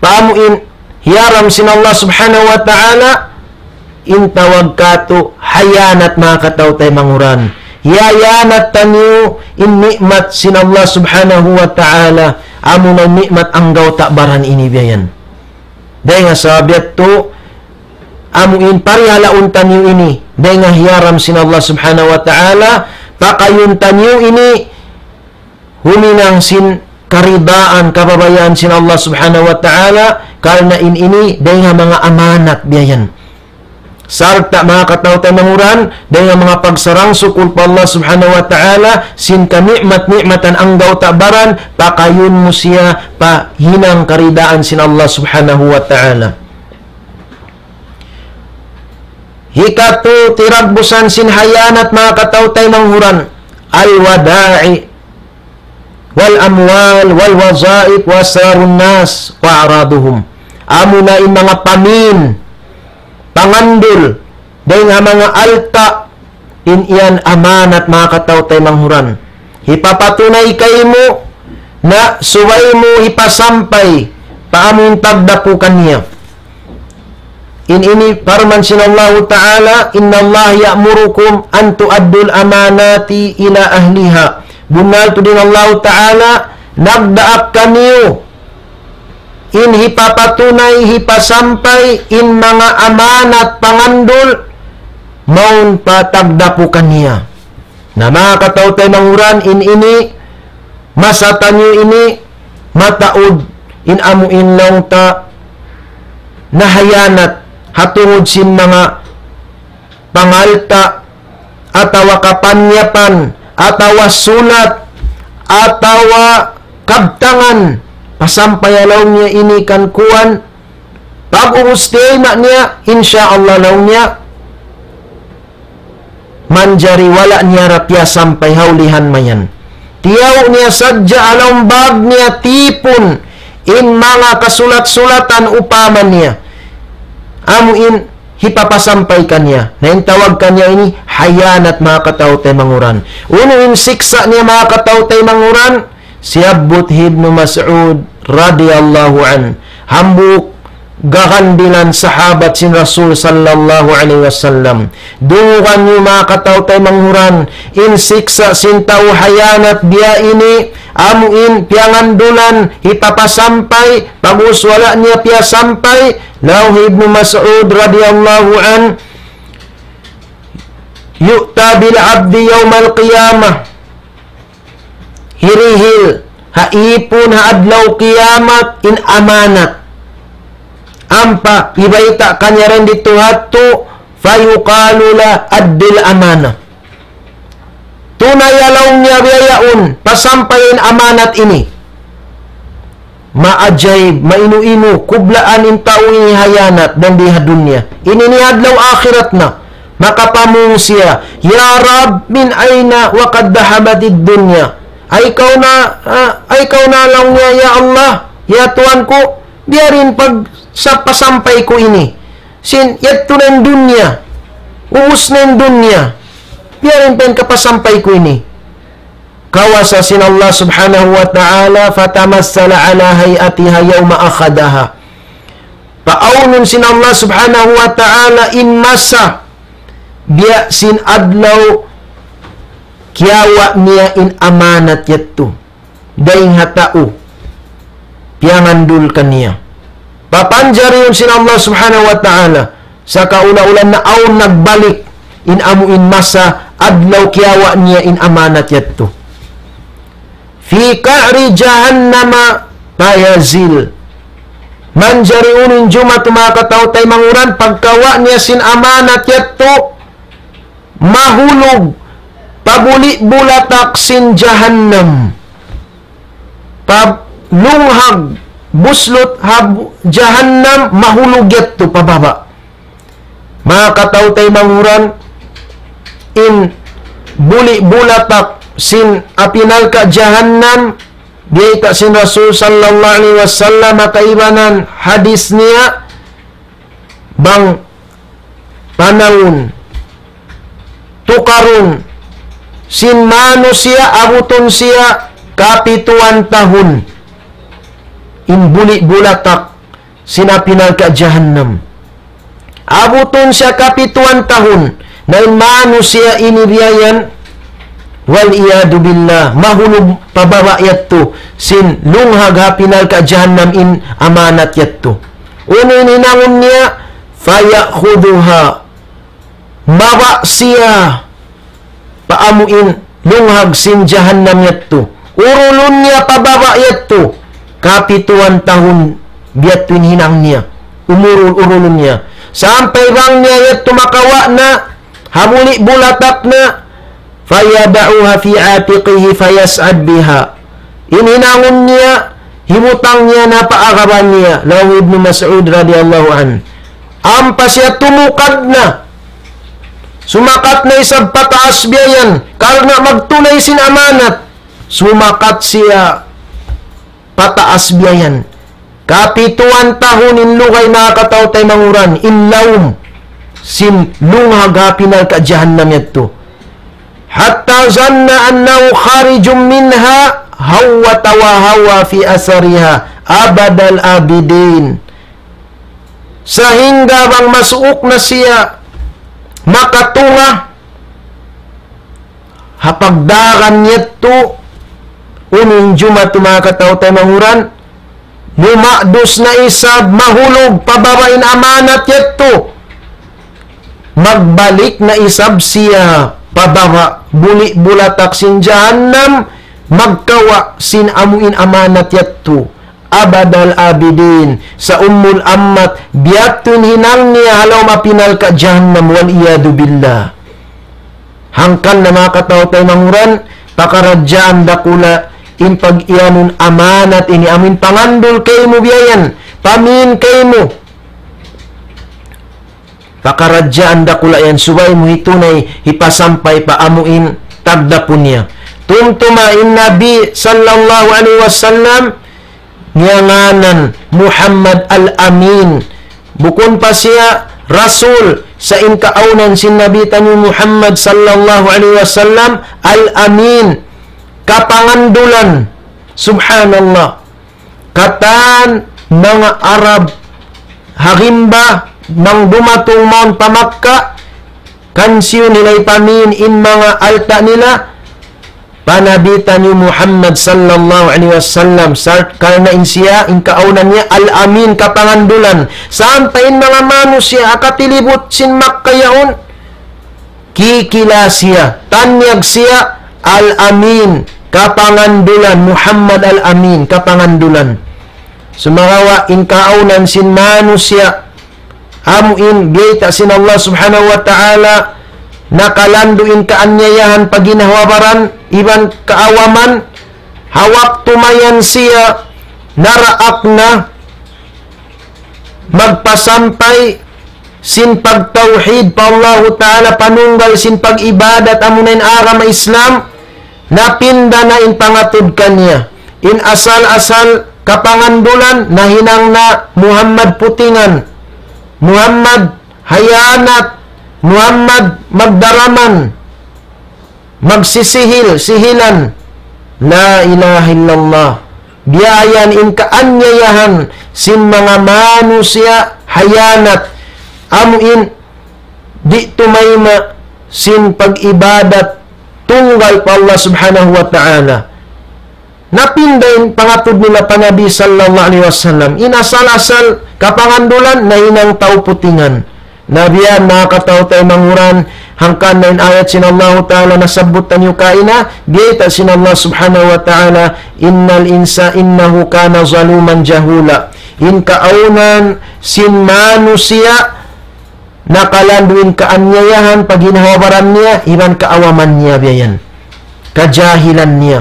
pa amu in hiyaram sin Allah Subhanahu wa Ta'ala, in tawag katu' hiyanat, manga kataw-taymanghuran. Hiyanat taniyu in ni'mat sin Allah Subhanahu wa Ta'ala, amuna ni'mat anggawta' baran ini biya' yan. Dayn ha sabab yadtu, amu in parihalaun taniyu ini, dayn ha hiyaram sin Allah Subhanahu wa Ta'ala, pakayun taniyu ini, huminang sin karidaan, kababayaan sin Allah Subhanahu wa Ta'ala, karna' in ini dayn ha manga amanat biya' yan. Sarta' manga kataw-taymanghuran, dayn ha manga pagsarang-sukul pa Allah Subhanahu wa Ta'ala, sin kani'mat-ni'matan anggawta' baran, pakayun mu siya pa hinang karidaan sin Allah Subhanahu wa Ta'ala. Hikatu tiragbusan sin hiyanat, manga kataw-taymanghuran, al-wada'i wal amwal wal wazaif wa asrarun nas wa a'raduhum. Amuna in manga pamin, pangandul, dayn ha manga alta', in yan amanat, manga kataw-taymanghuran. Hipapatunay kaymu, na subay mu hipasampay pa amun tagdapu kaniya. In ini parman sin Allahu Ta'ala, إن الله يأمركم أن تؤدوا الأمانات إلى أهلها. Bunnal tuud in Allahu Ta'ala nagdaak kaniyu in hipapatunay, hipasampay in manga amanat, pangandul, mawn pa tagdapu kaniya. Na, manga kataw-taymanghuran, in ini, masa taniyu ini, mataud in amu in laung ta nahiyanat ha tungud sin manga pangalta', atawa kapanyapan, atawa sulat, atawa kabtangan, pasampaya laung niya ini kan kuwan, pag-ubus tiyayma' niya, insya Allah laung niya, manjari wala' niya ra piyasampay ha ulihan mayan. Tiyaw niya sadja ha lawm bag niya tipun in manga kasulat-sulatan upama niya. Amu in hipapasampay kaniya. Na in tawag kaniya ini hiyanat, manga kataw-taymanghuran. Unu in siksa' niya, manga kataw-taymanghuran? Siyabbut hi Ibnu Mas'ud radiyallahu anhu, hambuuk gagandilan sahabat sin Rasul sallallahu alayhi wasallam. Dungugan niyu, manga kataw-taymanghuran, in siksa' sin tau hiyanat biya' ini, amu in piyangandulan, hipapasampay, pag-ubus wala' niya piyasampay, laung hi Ibnu Mas'ud radiyallahu anhu, يؤتى بالعبد يوم القيامة. Hirihil ha ipun ha adlaw kiyamat in amanat. Ampa hibayta' kaniya dayn ditu ha yadtu, فيقال له أد الأمانة. Tunaya laung niya biya' yaun, pasampaya in amanat ini. Maajaib, mainu-inu, kublaan in tau ini hiyanat dayn di ha dunya. Ini in adlaw akhirat na, makapamung siya, يا رب من أين وقد ذهبت الدنيا. Ay kaw na, ah, ay kaw na laung niya, "Ya Allah, ya Tuhan ku, biya' diin pag sa pasampay ku ini. Sin, yadtu na in dunya. Ubus na in dunya. Biya' diin pa in kapasampay ku ini?" Kawasa sin Allah Subhanahu wa Ta'ala, فتمثل على هيئتها يوم أخذها. Paawnun sin Allah Subhanahu wa Ta'ala in masa, biya' sin adlaw kiyawa' niya in amanat yadtu dayn ha tau piyangandul kaniya. Papanjarihun sin Allah Subhanahu wa Ta'ala, sakaula-ula na awn nagbalik in amu in masa adlaw kiyawa' niya in amanat yadtu. في قعر جهنم فيزل. Manjari unu in jumatu, manga kataw-taymanghuran, pagkawa' niya sin amanat yadtu, mahulug pa buli' bulatak sin jahannam. Pa lunghag buslut ha bu-, jahannam, mahulug yadtu pa baba'. Manga kataw-taymanghuran, in buli' bulatak sin api narka' jahannam, biyayta' sin Rasul sallallahu alayhi wasallam, kaibanan hadis niya, bang panawun, tukarun sin manusiya', abutun siya kapituan tahun in buli' bulatak sin api narka' jahannam. Abutun siya kapituan tahun, na in manusiya' ini biya' yan, wal iyadu billah, mahulug pa baba' yadtu, sin lunghag ha api narka' jahannam in amanat yadtu. Unu in hinangun niya, faya'khuduha, mabaya' siya pa amu in lunghag sin jahannam yadtu. Urulun niya pa baba' yadtu. Kapituan tahun biya' yadtu in hinang niya. Umurul-urulun niya. Sampay bang niya yadtu makawa' na, ha buli' bulatak na, fayada'uha fi atiqihi fayas'ad biha. In hinangun niya, hibutang niya na pa agaban niya, laung Ibnu Mas'ud radiyallahu anhu. Ampa siya tumukad na. Sumakat na isab pataas biya' yan. Karna' magtunay sin amanat. Sumakat siya pataas biya' yan. Kapituan tahun in lugay manga kataw-taymanghuran, in lawm sin lunghag ha api narka' jahannam yadtu. Hatta zanna annahu kharijun minha hawwata wa hawwa fi asariha abadal abidin. Sahingga bang masuuk na siya makatunga' ha pagdagan yadtu, unu in jumatu manga kataw-taymanghuran, lumadus na isab mahulug pa baba' in amanat yadtu. Magbalik na isab siya pa baba' buli' bulatak sin jahannam, magkawa' sin amu in amanat yadtu. Abadal abidin, sa ummul ammat, biya' yadtu in hinang niya ha lawm api narka' jahannam, wal iyadu billah. Hangkan na manga kataw-taymanghuran, pakaradjaan dakula' in pag-iyanun amanat ini amu in pangandul kaymu biya' yan, pamin kaymu. Pakaradjaan dakula' yan subay mu hitunay hipasampay pa amu in tagdapu niya. Tumtuma in Nabi sallallahu alayhi wasallam, ngiyanganan Muhammad Al-Amin. Bukun pa siya Rasul, sa' in kaawnan sin Nabi taniyu Muhammad sallallahu alayhi wasallam, Al-Amin, kapangandulan. Subhanallah. Katan manga Arab ha gimba, bang dumatung mawn pa Makka, kansiyu nila hipamin in manga alta' nila pa Nabi taniyu Muhammad sallallahu alayhi wasallam, sa' karna' in siya, in kaawnan niya, Al-Amin, kapangandulan. Sampay in manga manusiya' ha katilibut sin Makka yaun, kikila siya, tanyag siya, Al-Amin, kapangandulan, Muhammad Al-Amin, kapangandulan. Sumagawa' in kaawnan sin manusiya', amu in biyayta' sin Allah Subhanahu wa Ta'ala, nakalandu' in kaaniyayahan pa ginhawa-baran, iban kaawaman, ha waktu mayan siya naraak na magpasampay sin pagtawhid pa Allahu Ta'ala, panunggal sin pag-ibadat, amuna in agama Islam, napinda na in pangatud kaniya. In asal-asal kapangandulan, nahinang na Muhammad Putingan, Muhammad Hayanat, Muhammad Magdaraman, magsisihil, sihilan. La ilaha illallah. Biya' yan in kaaniyayahan sin manga manusiya' hayanat. Amu in di' tumayma' sin pag-ibadat tunggal pa Allah Subhanahu wa Ta'ala. Napinda in pangatud nila pa Nabi sallallahu alayhi wasallam. In asal-asal kapangandulan, nahinang tau Putingan. Na biya' yan, manga kataw-taymanghuran, hangkan na in ayat sin Allahu Ta'ala nasabbut taniyu kaina, biyayta' sin Allah Subhanahu wa Ta'ala, إن الإنسان إنه كان ظلوما جهولا. In kaawnan sin manusiya', nakalandu' in kaaniyayahan pa ginhawa-baran niya, iban kaawaman niya biya' yan. Kajahilan niya.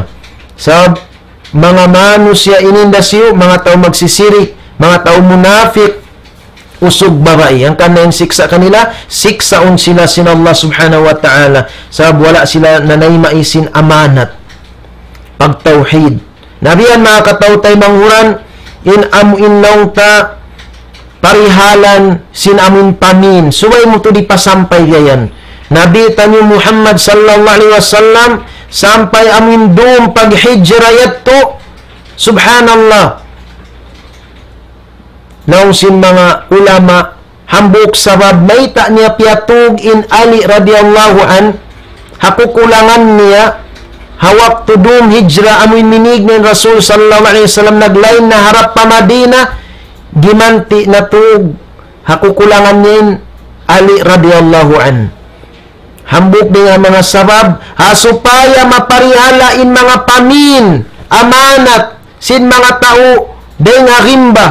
Sabab manga manusiya' ini da siyu, manga tau magsisirik, manga tau munafik, usug babai. Hangkan na in siksa' kanila, siksaun sila sin Allah Subhanahu wa Ta'ala. Sabab wala' sila nanayma' sin amanat pagtawhid. Na biya' yan, manga kataw-taymanghuran, in amu in laung ta parihalan sin amu in pamin. Subay mu tuud hipasampay biya' yan. Nabi taniyu Muhammad sallallahu alayhi wasallam, sampay amu in dum paghijra yadtu. Subhanallah. laung sin manga ulama, hambuuk sabab mayta' niya piyatug in Ali radiyallahu anhu, ha kukulangan niya, ha waktu dum hijra amuin minīg na in Rasul sallallahu alayhi wasallam, naglain na harap pa Madina, gimanti' na tug ha kukulangan niya in Ali radiyallahu anhu. Hambuuk dayn ha manga sabab, ha supaya maparihala' in manga pamin, amanat, sin manga tau dayn ha rimba.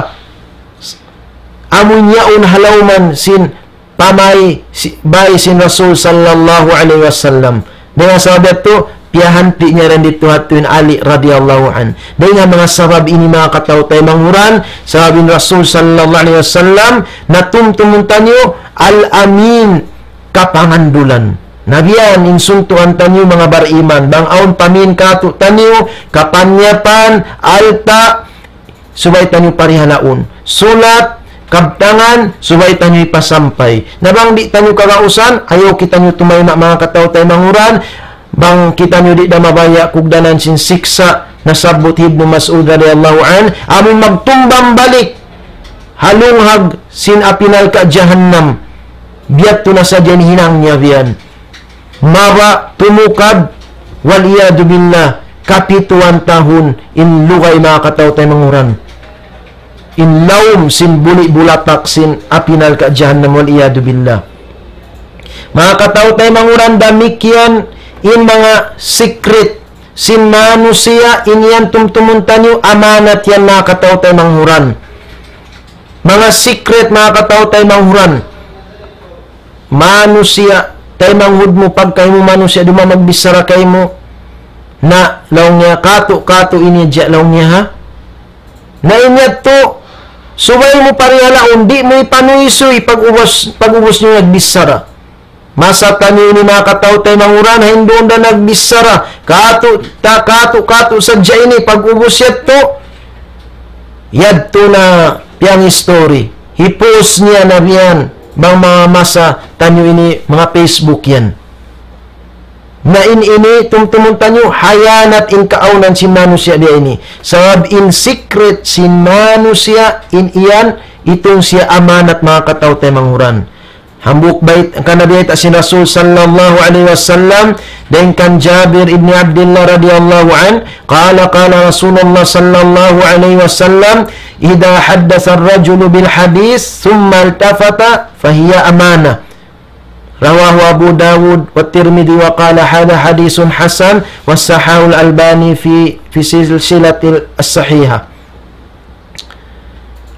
Amu in yaun ha lawm sin pamay si-, bay sin Rasul sallallahu alayhi wasallam. Dayn ha sabab yadtu, piyahanti' niya dayn didtu hadtu in Ali radiyallahu anhu. Dayn ha manga sabab ini manga kataw-taymanghuran, sabab in Rasul sallallahu alayhi wasallam, na tumtumun taniyu, Al-Amin, kapangandulan. Na biya' yan in suntuan taniyu manga bariman, bang awn pamin kātu'niyu, kapanyapan, alta', subay taniyu parihalaun. Sulat, kabtangan, subay taniyu hipasampay. Na bang di' taniyu kagausan, ayaw kitaniyu tumayma' manga kataw-taymanghuran, bang kitaniyu di' da mabaya' kugdanan sin siksa', nasabbut hi Ibnu Mas'ud radiyallahu anhu, amu in magtumbang balik ha lunghag sin api narka' jahannam, biya' yadtu na sadja in hinang niya biya' yan. Mabaya' tumukad, wal iyadhu billah, kapituan tahun in lugay manga kataw-taymanghuran. In lawm sin buli' bulatak sin api narka' jahannam, wal iyadhu billah. Manga kataw-taymanghuran, damikkiyan in manga secret sin manusiya', in yan tumtumun taniyu amanat yan manga kataw-taymanghuran. Manga secret manga kataw-taymanghuran. Manusiya', taymanghud mu, pagkahi mu manusiya' dumatung magbichara kaymu. Na, laung niya, katu', katu' ini hadja, laung niya, ha? Na in yadtu, subay mu parihalaun, di' mu ipanuysuy pag-ubus, pag-ubus niyu nagbichara. Masa taniyu ini manga kataw-taymanghuran, hinduun da nagbichara, katu', ta-, katu', katu' sadja ini, pag-ubus yadtu, yadtu na piyang-history. Hi-post niya na biya' yan, bang manga masa taniyu ini, manga Facebook yan. Na in ini, tumtumun taniyu, hayanat in kaawnan sin manusiya' biya' ini. Sabab in secret sin manusiya', in yan, itung siya amanat manga kataw-taymanghuran. Hambuuk bayt-, hangkan bayta' sin Rasul sallallahu alayhi wasallam, dayn kan Jabir ibn Abdullah radiyallahu anhu, قال قال رسول الله صلى الله عليه وسلم: إذا حدث الرجل بالحديث ثم التفت فهي أمانة. رواه أبو داود والترمذي وقال هذا حديث حسن وصححه الألباني في، في سلسلة الصحيحة.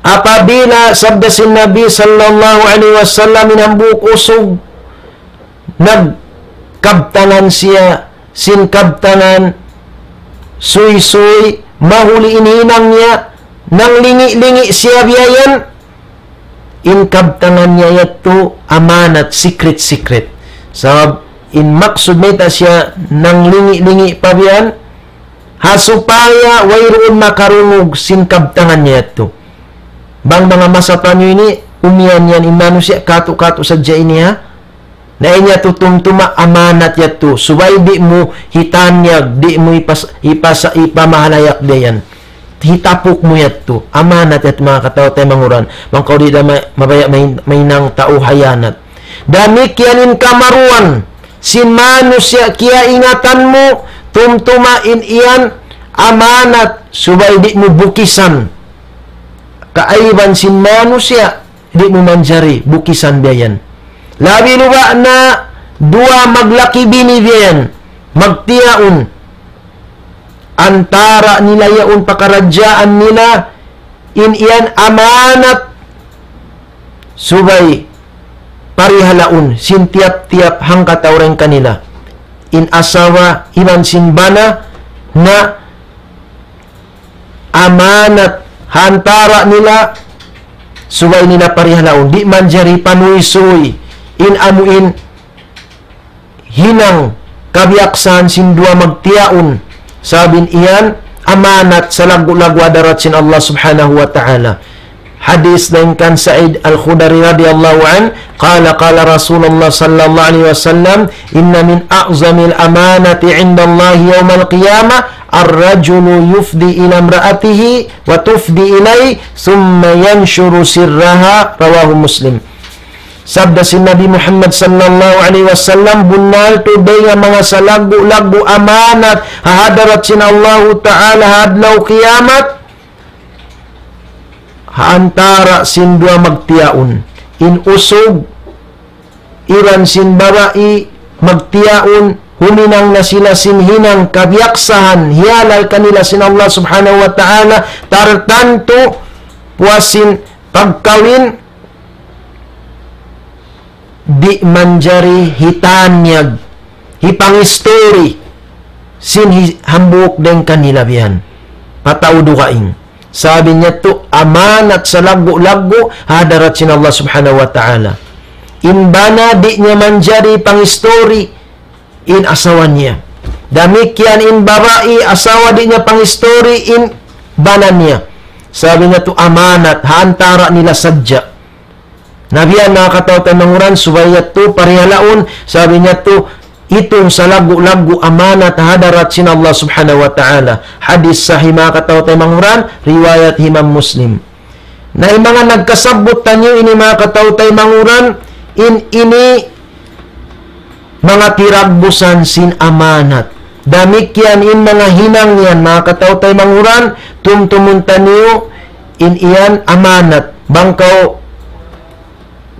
Apabila sabda sin Nabi sallallahu alayhi wasallam, in hambuuk usug nagkabtangan siya sin kabtangan suysuy, mahuli in hinang niya, nanglingi'-lingi' siya biya' yan, in kabtangan niya yadtu amanat, secret-secret. Sabab in maksud mayta' siya nanglingi'-lingi' pa biya' yan, ha supaya wayruun makarungug sin kabtangan niya yadtu. Bang manga masa taniyu ini, umiyan yan in manusiya', katu'-katu' sadja ini, ha? Na in yadtu tumtuma amanat yadtu. Subay di' mu hitanyag, di' mu hipas-, hipasa-, hipamahalayak da yan. Hitapuk mu yadtu. Amanat yadtu manga kataw-taymanghuran. Bang kaw di' da ma-, mabaya' mahin-, mahinang tau hayanat. Damikkiyan in kamaruan sin manusiya' kiyaingatan mu, tumtuma in yan amanat, subay di' mu bukisan. Kaaiban sin manusiya', di' mu manjari bukisan biya' yan. Labi luba' na duwa maglaki-bini biya' yan, magtiyaun. Antara' nila yaun pakaradjaan nila, in yan amanat, subay parihalaun sin tiyap-tiyap hangkatau dayn kanila. In asawa iban sin bana na amanat ha antara' nila, subay nila parihalaun. Di' manjari panuysuy in amu in hinang kabiyaksahan sin duwa magtiyaun, sabab in yan amanat salaggu'-laggu' ha hadarat sin Allah Subhanahu wa Ta'ala. Hadith dayn kan Sa'id Al-Khudri radiyallahu anhu, قال قال رسول الله صلى الله عليه وسلم: إن من أعظم الأمانة عند الله يوم القيامة الرجل يفضي إلى امرأته وتفضي إليه ثم ينشر سرها. رواه مسلم. Sabda sin Nabi Muhammad sallallahu alayhi wasallam, bunnal tuud dayn ha manga salaggu'-laggu' amanat ha hadarat sin Allahu Ta'ala ha adlaw kiyamat, ha antara' sin duwa magtiyaun. In usug iban sin babai magtiyaun, huminang na sila sin hinang kabiyaksahan, hiyalal kanila sin Allah Subhanahu wa Ta'ala, tartantu puas sin pagkawin, di' manjari hitanyag, hipangistori sin hi-, hambuuk dayn kanila biyan pa tau dugaing. Sabab niya tu amanat salaggu'-laggu' ha hadarat sin Allah Subhanahu wa Ta'ala. In bana di' niya manjari pangistori in asawa niya. Damikkiyan in babai, asawa di' niya pangistori in bana niya. Sabab niya tu amanat ha antara' nila sadja. Na biya' na, manga kataw-taymanghuran, subay yadtu parihalaun, sabab niya tu, itu in salaggu'-laggu' amanat ha hadarat sin Allah Subhanahu wa Ta'ala. Hadith sahih, manga kataw-taymanghuran, riwayat Imam Muslim. Na in manga nagkasabbut taniyu ini, manga kataw-taymanghuran, in ini manga tiragbusan sin amanat. Damikkiyan in manga hinang yan, manga kataw-taymanghuran, tumtumun taniyu in yan amanat. Bang kaw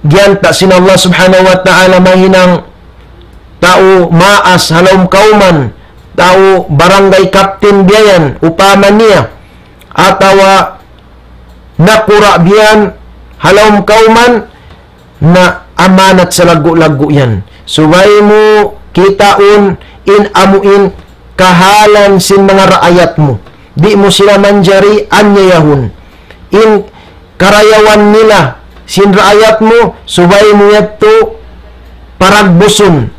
giyanta' sin Allah Subhanahu wa Ta'ala mahinang tau maas ha lawm kawman, tau barangay captain biya' yan, upama niya, atawa nakura' biya' yan ha lawm kawman, na amanat salaggu'-laggu' yan. Subay mu kitaun in amu in kahalan sin manga raayat mu. Di' mu sila manjari anyayahun. In karayawan nila sin raayat mu, subay mu yadtu paragbusun.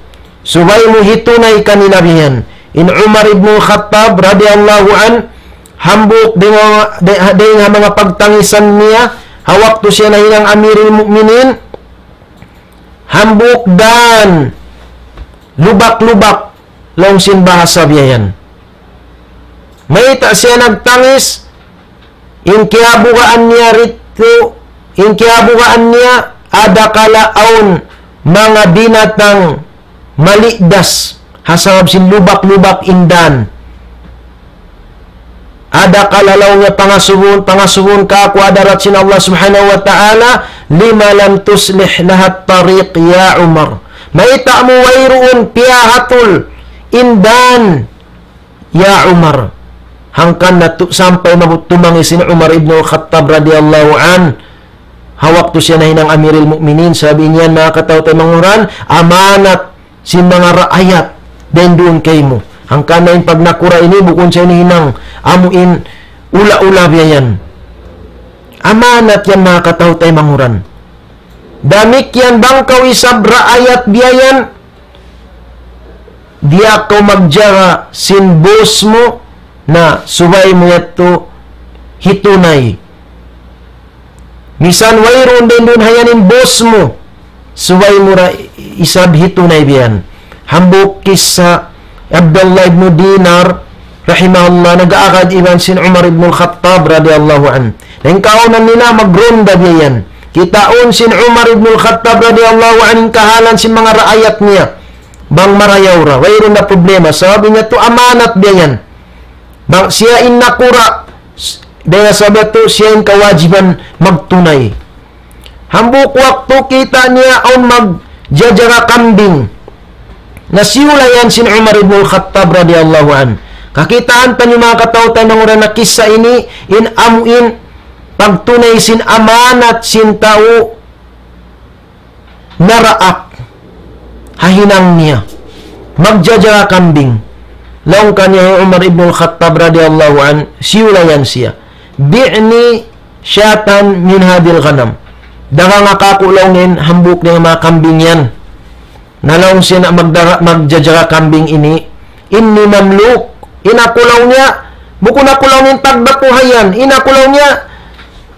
Subay mu hitunay kanila biya' yan. In Umar ibn Khattab radiyallahu anhu, hambuuk dayn ha, dayn ha, dayn ha manga pagtangisan niya, ha waktu siya nahinang Amirul Mu'minin, hambuuk dan lubak-lubak, laung sin bahasa biya' yan. Mayta' siya nagtangis, in kiyabugaan niya didtu, in kiyabugaan niya, adakala awn manga binatang maligdas, ha sabab sin lubak-lubak in dan. Adakala laung niya pangasubuhun, pangasubuhun kaku' ha hadarat sin Allah Subhanahu wa Ta'ala, لم لم تصلح لها الطريق يا عمر. Mayta' mu wayruun piyahatul in dan, ya Umar. Hangkan na tu-, sampay maabut tumangis in Umar ibn al-Khattab radiyallahu anhu. Ha waktu siya nahinang Amirul Mu'minin, sabab niya, manga kataw-taymanghuran, amanat sin manga raayat dayn duun kaymu. Hangkan na in pagnakura' ini bukun sa ini hinang amu in ula-ula biya' yan. Amanat yan, manga kataw-taymanghuran. Damikkiyan bang kaw isab raayat biya' yan, diyaak kaw magjaga sin boss mu, na subay mu yadtu hitunay. Misan wayruun dayn duun ha yan in boss mu, subay mu ra isab hitunay biya' yan. Hambuuk kissa, Abdullah ibn Dinar, rahimahullah, nag-aagad iban sin Umar ibn al-Khattab radiyallahu anhu. Na in kaawnan nila magronda biya' yan. Kitaun sin Umar ibn al-Khattab radiyallahu anhu in kahalan sin manga raayat niya. Bang marayaw ra, wayruun na problema. Sabab niya tu amanat biya' yan. Bang siya in nakura', s-, dayn ha sabab tu siya in kawajiban magtunay. Hambuuk waktu kita' niya awn magjajaga kambing. Na siyulayan sin Umar ibn al-Khattab radiyallahu anhu. Kakitaan taniyu, manga kataw-taymanghuran, na kissa ini, in amu in pagtunay sin amanat sin tau naraak ha hinang niya. Magjajaga kambing. Laung kaniya hi Umar ibn al-Khattab radiyallahu anhu, siyulayan siya. بعني شاة من هذه الغنم. Dagang kaku' laung niya in hambuuk dayn ha manga kambing yan. Na laung sin magdara-, magjajaga kambing ini, إني مملوك. In aku laung niya, bukun aku laung niya in tagdakuhan yan. In aku laung niya,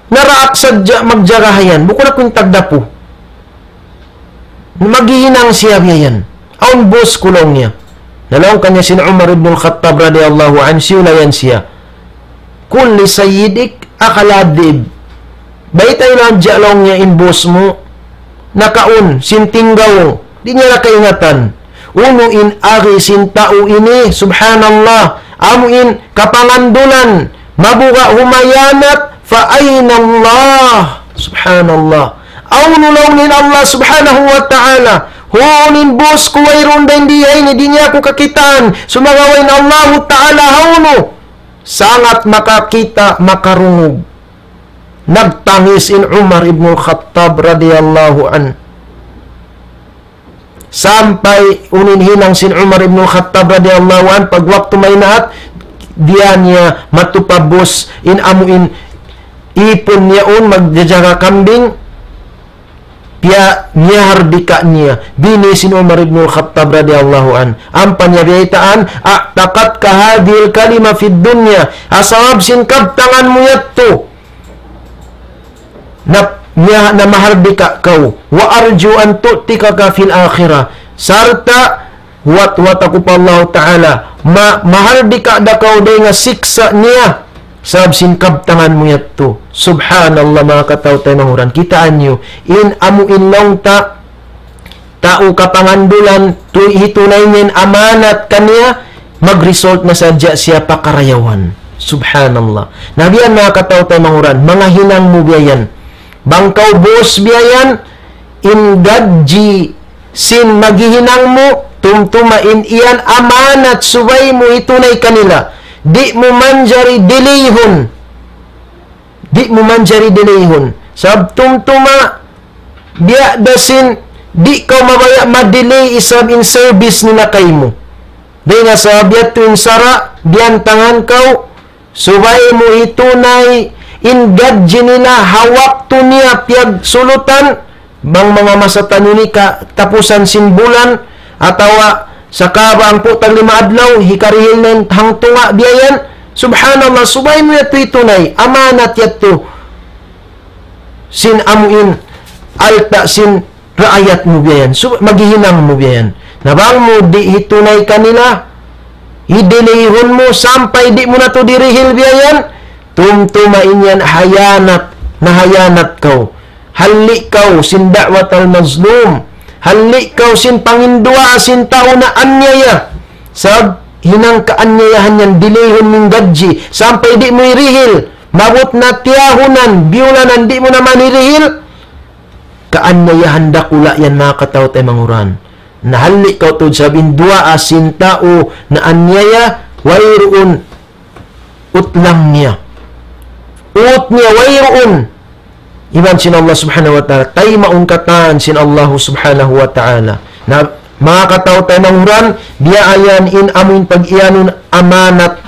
naraak sadja magjaga hayan, bukun aku in tagdapu. Maghihinang siya biya' yan. Awn boss ku laung niya. Na laung kaniya sin Umar ibn al-Khattab radiyallahu anhu, siyulayan siya. قل لسيدك أكل الذئب. Baytai laung niya in boss mu, nakaun sin tinggaw, di' niya na kaingatan. Unu in agi sin tau ini, subhanallah, amu in kapangandulan, mabuga' humayanat, فأين الله؟ Subhanallah. Hawnu laung in Allah subhanahu wa ta'ala? Hawnu in boss ku, wayruun da in di ini, di' niya aku kakitaan. Sumagawa' in Allahu ta'ala hawnu? Sangat makakita', makarungug. Nagtangis in Umar ibn al-Khattab radiyallahu anhu. Sampay unu in hinang sin Umar ibn al-Khattab radiyallahu anhu, pag waktu maynaat, diya niya matupa boss in amu in ipun niya yaun magjajaga kambing, piya miyahardika niya. Bini sin Umar ibn al-Khattab radiyallahu anhu. Ampa niya biyaytaan, أعتقتك هذه الكلمة في الدنيا. Ha sabab sin kabtangan mu yadtu, na, niya, na mahardika kaw. وأرجو أن تعتقك في الآخرة. Sarta' huwat-huwat aku pa Allahu ta'ala, ma-, mahardika da kaw dayn ha siksa' niya. Sabab sin kabtangan mu yadtu. Subhanallah, manga kataw-taymanghuran. Kitaa niyu, in amu in laung ta, tau kapangandulan, tu-, hitunay niya in amanat kaniya, mag-result na sadja siya pa karayawan. Subhanallah. Na biya' yan, manga kataw-taymanghuran, manga hinang mu biya' yan. Bang kaw boss biya' yan, in gadji sin maghihinang mu, tumtuma in yan amanat subay mu hitunay kanila. Di' mu manjari delayhun. Di' mu manjari delayhun. Sabab tumtuma, biya' da sin, di' kaw mabaya' ma-delay isab in service nila kaymu. Dayn ha sabab yadtu in sara', biyantangan kaw, subay mu hitunay in gadji nila ha waktu niya piyagsulutan, bang manga masa taniyu ini katapusan sin bulan, atawa sakaba' hangpu' tag lima adlaw, hikarihil na in hangtunga' biya' yan. Subhanallah, subay mu yadtu hitunay, amanat yadtu. Sin amu in, alta' sin raayat mu biya' yan. Sub-, maghihinang mu biya' yan. Na bang mu di' hitunay kanila, hidelayhun mu sampay di' mu na tuud dirihil biya' yan, tumtuma in yan hayanat, nahayanat kaw. Halli' kaw sin دعوة المظلوم. Halli' kaw sin panginduwaa sin tau naanyaya. Sabab hinang kaanyayahan yan, delayhun in gadji, sampay di' mu hirihil. Maabut na tiyahunan, biyulanan, di' mu na man hirihil. Kaanyayahan dakula' yan, manga kataw-taymanghuran. Na halli' kaw tuud sabab in duwaa sin tau naanyaya, wayruun utlang niya. Ut niya wayruun iban sin Allah subhanahu wa ta'ala. Taymaun katan sin Allah subhanahu wa ta'ala. Na, manga kataw-taymanghuran, biya' yan in amu in pag-iyanun amanat.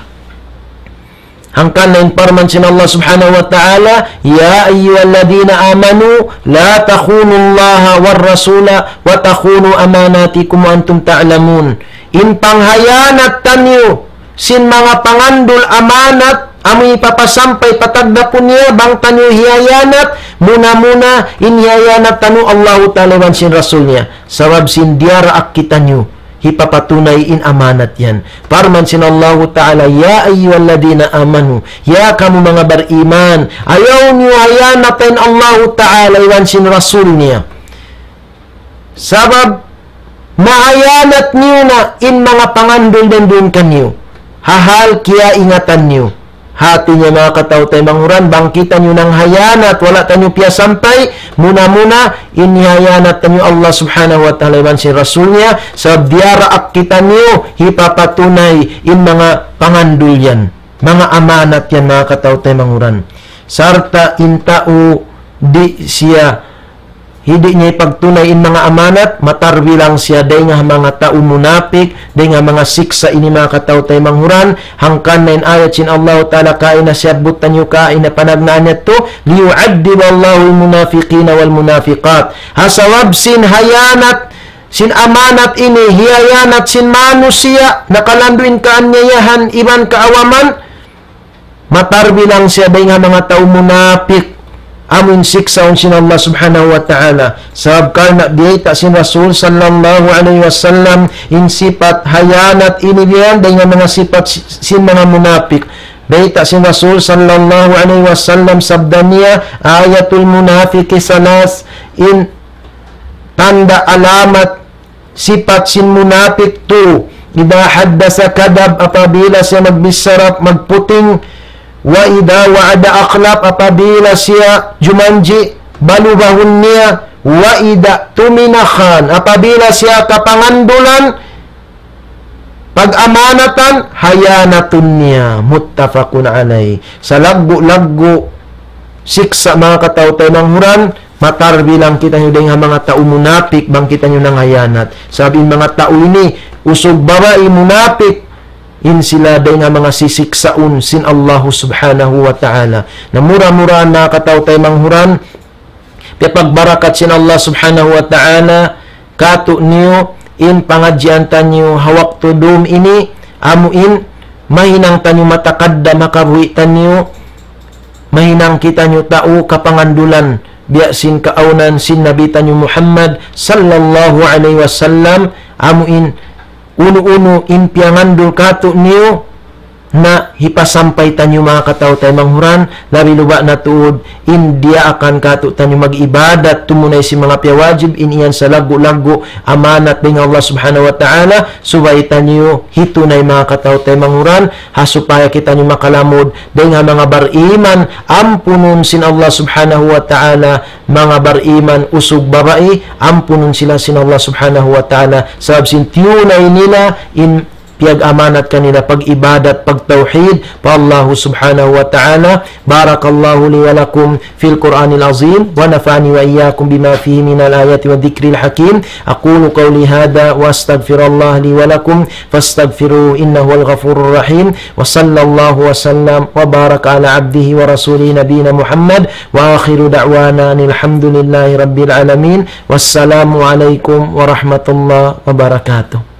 Hangkan na in parman sin Allah subhanahu wa ta'ala, يا أيها الذين آمنوا لا تخونوا الله والرسول وتخونوا أماناتكم وأنتم تعلمون. In panghayanat taniyu sin manga pangandul amanat, amu hipapasampay pa tagdapu niya, bang taniyu hiyayanat, muna-muna in hiyayanat taniyu Allahu ta'ala iban sin Rasul niya. Sabab sin diyaraak kitaniyu hipapatunay in amanat yan. Parman sin Allahu ta'ala, يا أيها الذين آمنوا, ya kamu manga bariman, ayaw niyu hayanatan in Allahu ta'ala iban sin Rasul niya. Sabab mahayanat niyu na in manga pangandul dayn duun kaniyu. Ha hal kiyaingatan niyu. Hati niya, manga kataw-taymanghuran, bang kitaniyu nanghayanat, wala' taniyu piyasampay, muna-muna, in hiyayanat taniyu Allah subhanahu wa ta'ala iban sin Rasul niya, sabab diyaraak kitaniyu hipapatunay in manga pangandul yan. Manga amanat yan, manga kataw-taymanghuran. Sarta' in tau di' siya, di' niya hipagtunay in manga amanat, matarbilang siya dayn ha manga tau munapik, dayn ha manga siksa' ini, manga kataw-taymanghuran. Hangkan na in ayat sin Allahu ta'ala kaina siyabbut taniyu kaina panagnaan yadtu, ليعذب الله المنافقين والمنافقات. Ha sabab sin hayanat sin amanat ini, hiyayanat sin manusiya', nakalandu' in kaanyayahan iban kaawaman, matarbilang siya dayn ha manga tau munapik. amun siksaun sin Allah Subhanahu wa Ta'ala. Sabab karna' biyayta' sin Rasul sallallahu alayhi wasallam in sipat hayanat ini biya' yan dayn ha manga sipat si-, sin manga munapik. Biyayta' sin Rasul sallallahu alayhi wasallam sabda niya, "Ayatul munafiqi salas," in tanda' alamat sipat sin munapik tu, "Idha haddasa kadab," apabila siya magbichara magputing, "Wa idha wa'ada akhlaf," apabila siya jumanji', balubahun niya, "Wa idha tumina khan," apabila siya kapangandulan, pag-amanatan, hayanatun niya. Muttafaqun alayh. Salaggu'-laggu' siksa' manga kataw-taymanghuran, matarbilang kitaniyu dayn ha manga tau munapik bang kitaniyu nanghayanat. Sabab in manga tau ini, usug babai munapik, in sila dayn ha manga sisiksaun sin Allahu Subhanahu wa Ta'ala. Na mura-murahan manga kataw-taymanghuran, piyapagbarakat sin Allah Subhanahu wa Ta'ala katu'niyu in pangadjian taniyu ha waktu dum ini, amu in mahinang taniyu matakadda makabuhi' taniyu, mahinang kitaniyu tau kapangandulan, biya' sin kaawnan sin Nabi taniyu Muhammad sallallahu alayhi wasallam, amu in unu-unu in piyangandul katu'niyu, na hipasampay taniyu manga kataw-taymanghuran, labi luba' na tuud in diyaakan katu'taniyu mag-ibadat, tumunay sin manga piyawajib, in yan salaggu'-laggu' amanat dayn ha Allah Subhanahu wa Ta'ala, subay taniyu hitunay manga kataw-taymanghuran, ha supaya kitaniyu makalamud dayn ha manga bariman, ampunun sin Allah Subhanahu wa Ta'ala, manga bariman usug babai, ampunun sila sin Allah Subhanahu wa Ta'ala, sabab sin tiyunay nila in piyag-amanat kanila pag-ibadat, pagtawhid pa Allahu Subhanahu wa Ta'ala. بارك الله لي ولكم في القرآن العظيم ونفعني وإياكم بما فيه من الآيات والذكر الحكيم. أقول قولي هذا وأستغفر الله لي ولكم فاستغفروه إنه هو الغفور الرحيم. وصلى الله وسلم وبارك على عبده ورسوله نبينا محمد وآخر دعوانا أن الحمد لله رب العالمين. والسلام عليكم ورحمة الله وبركاته.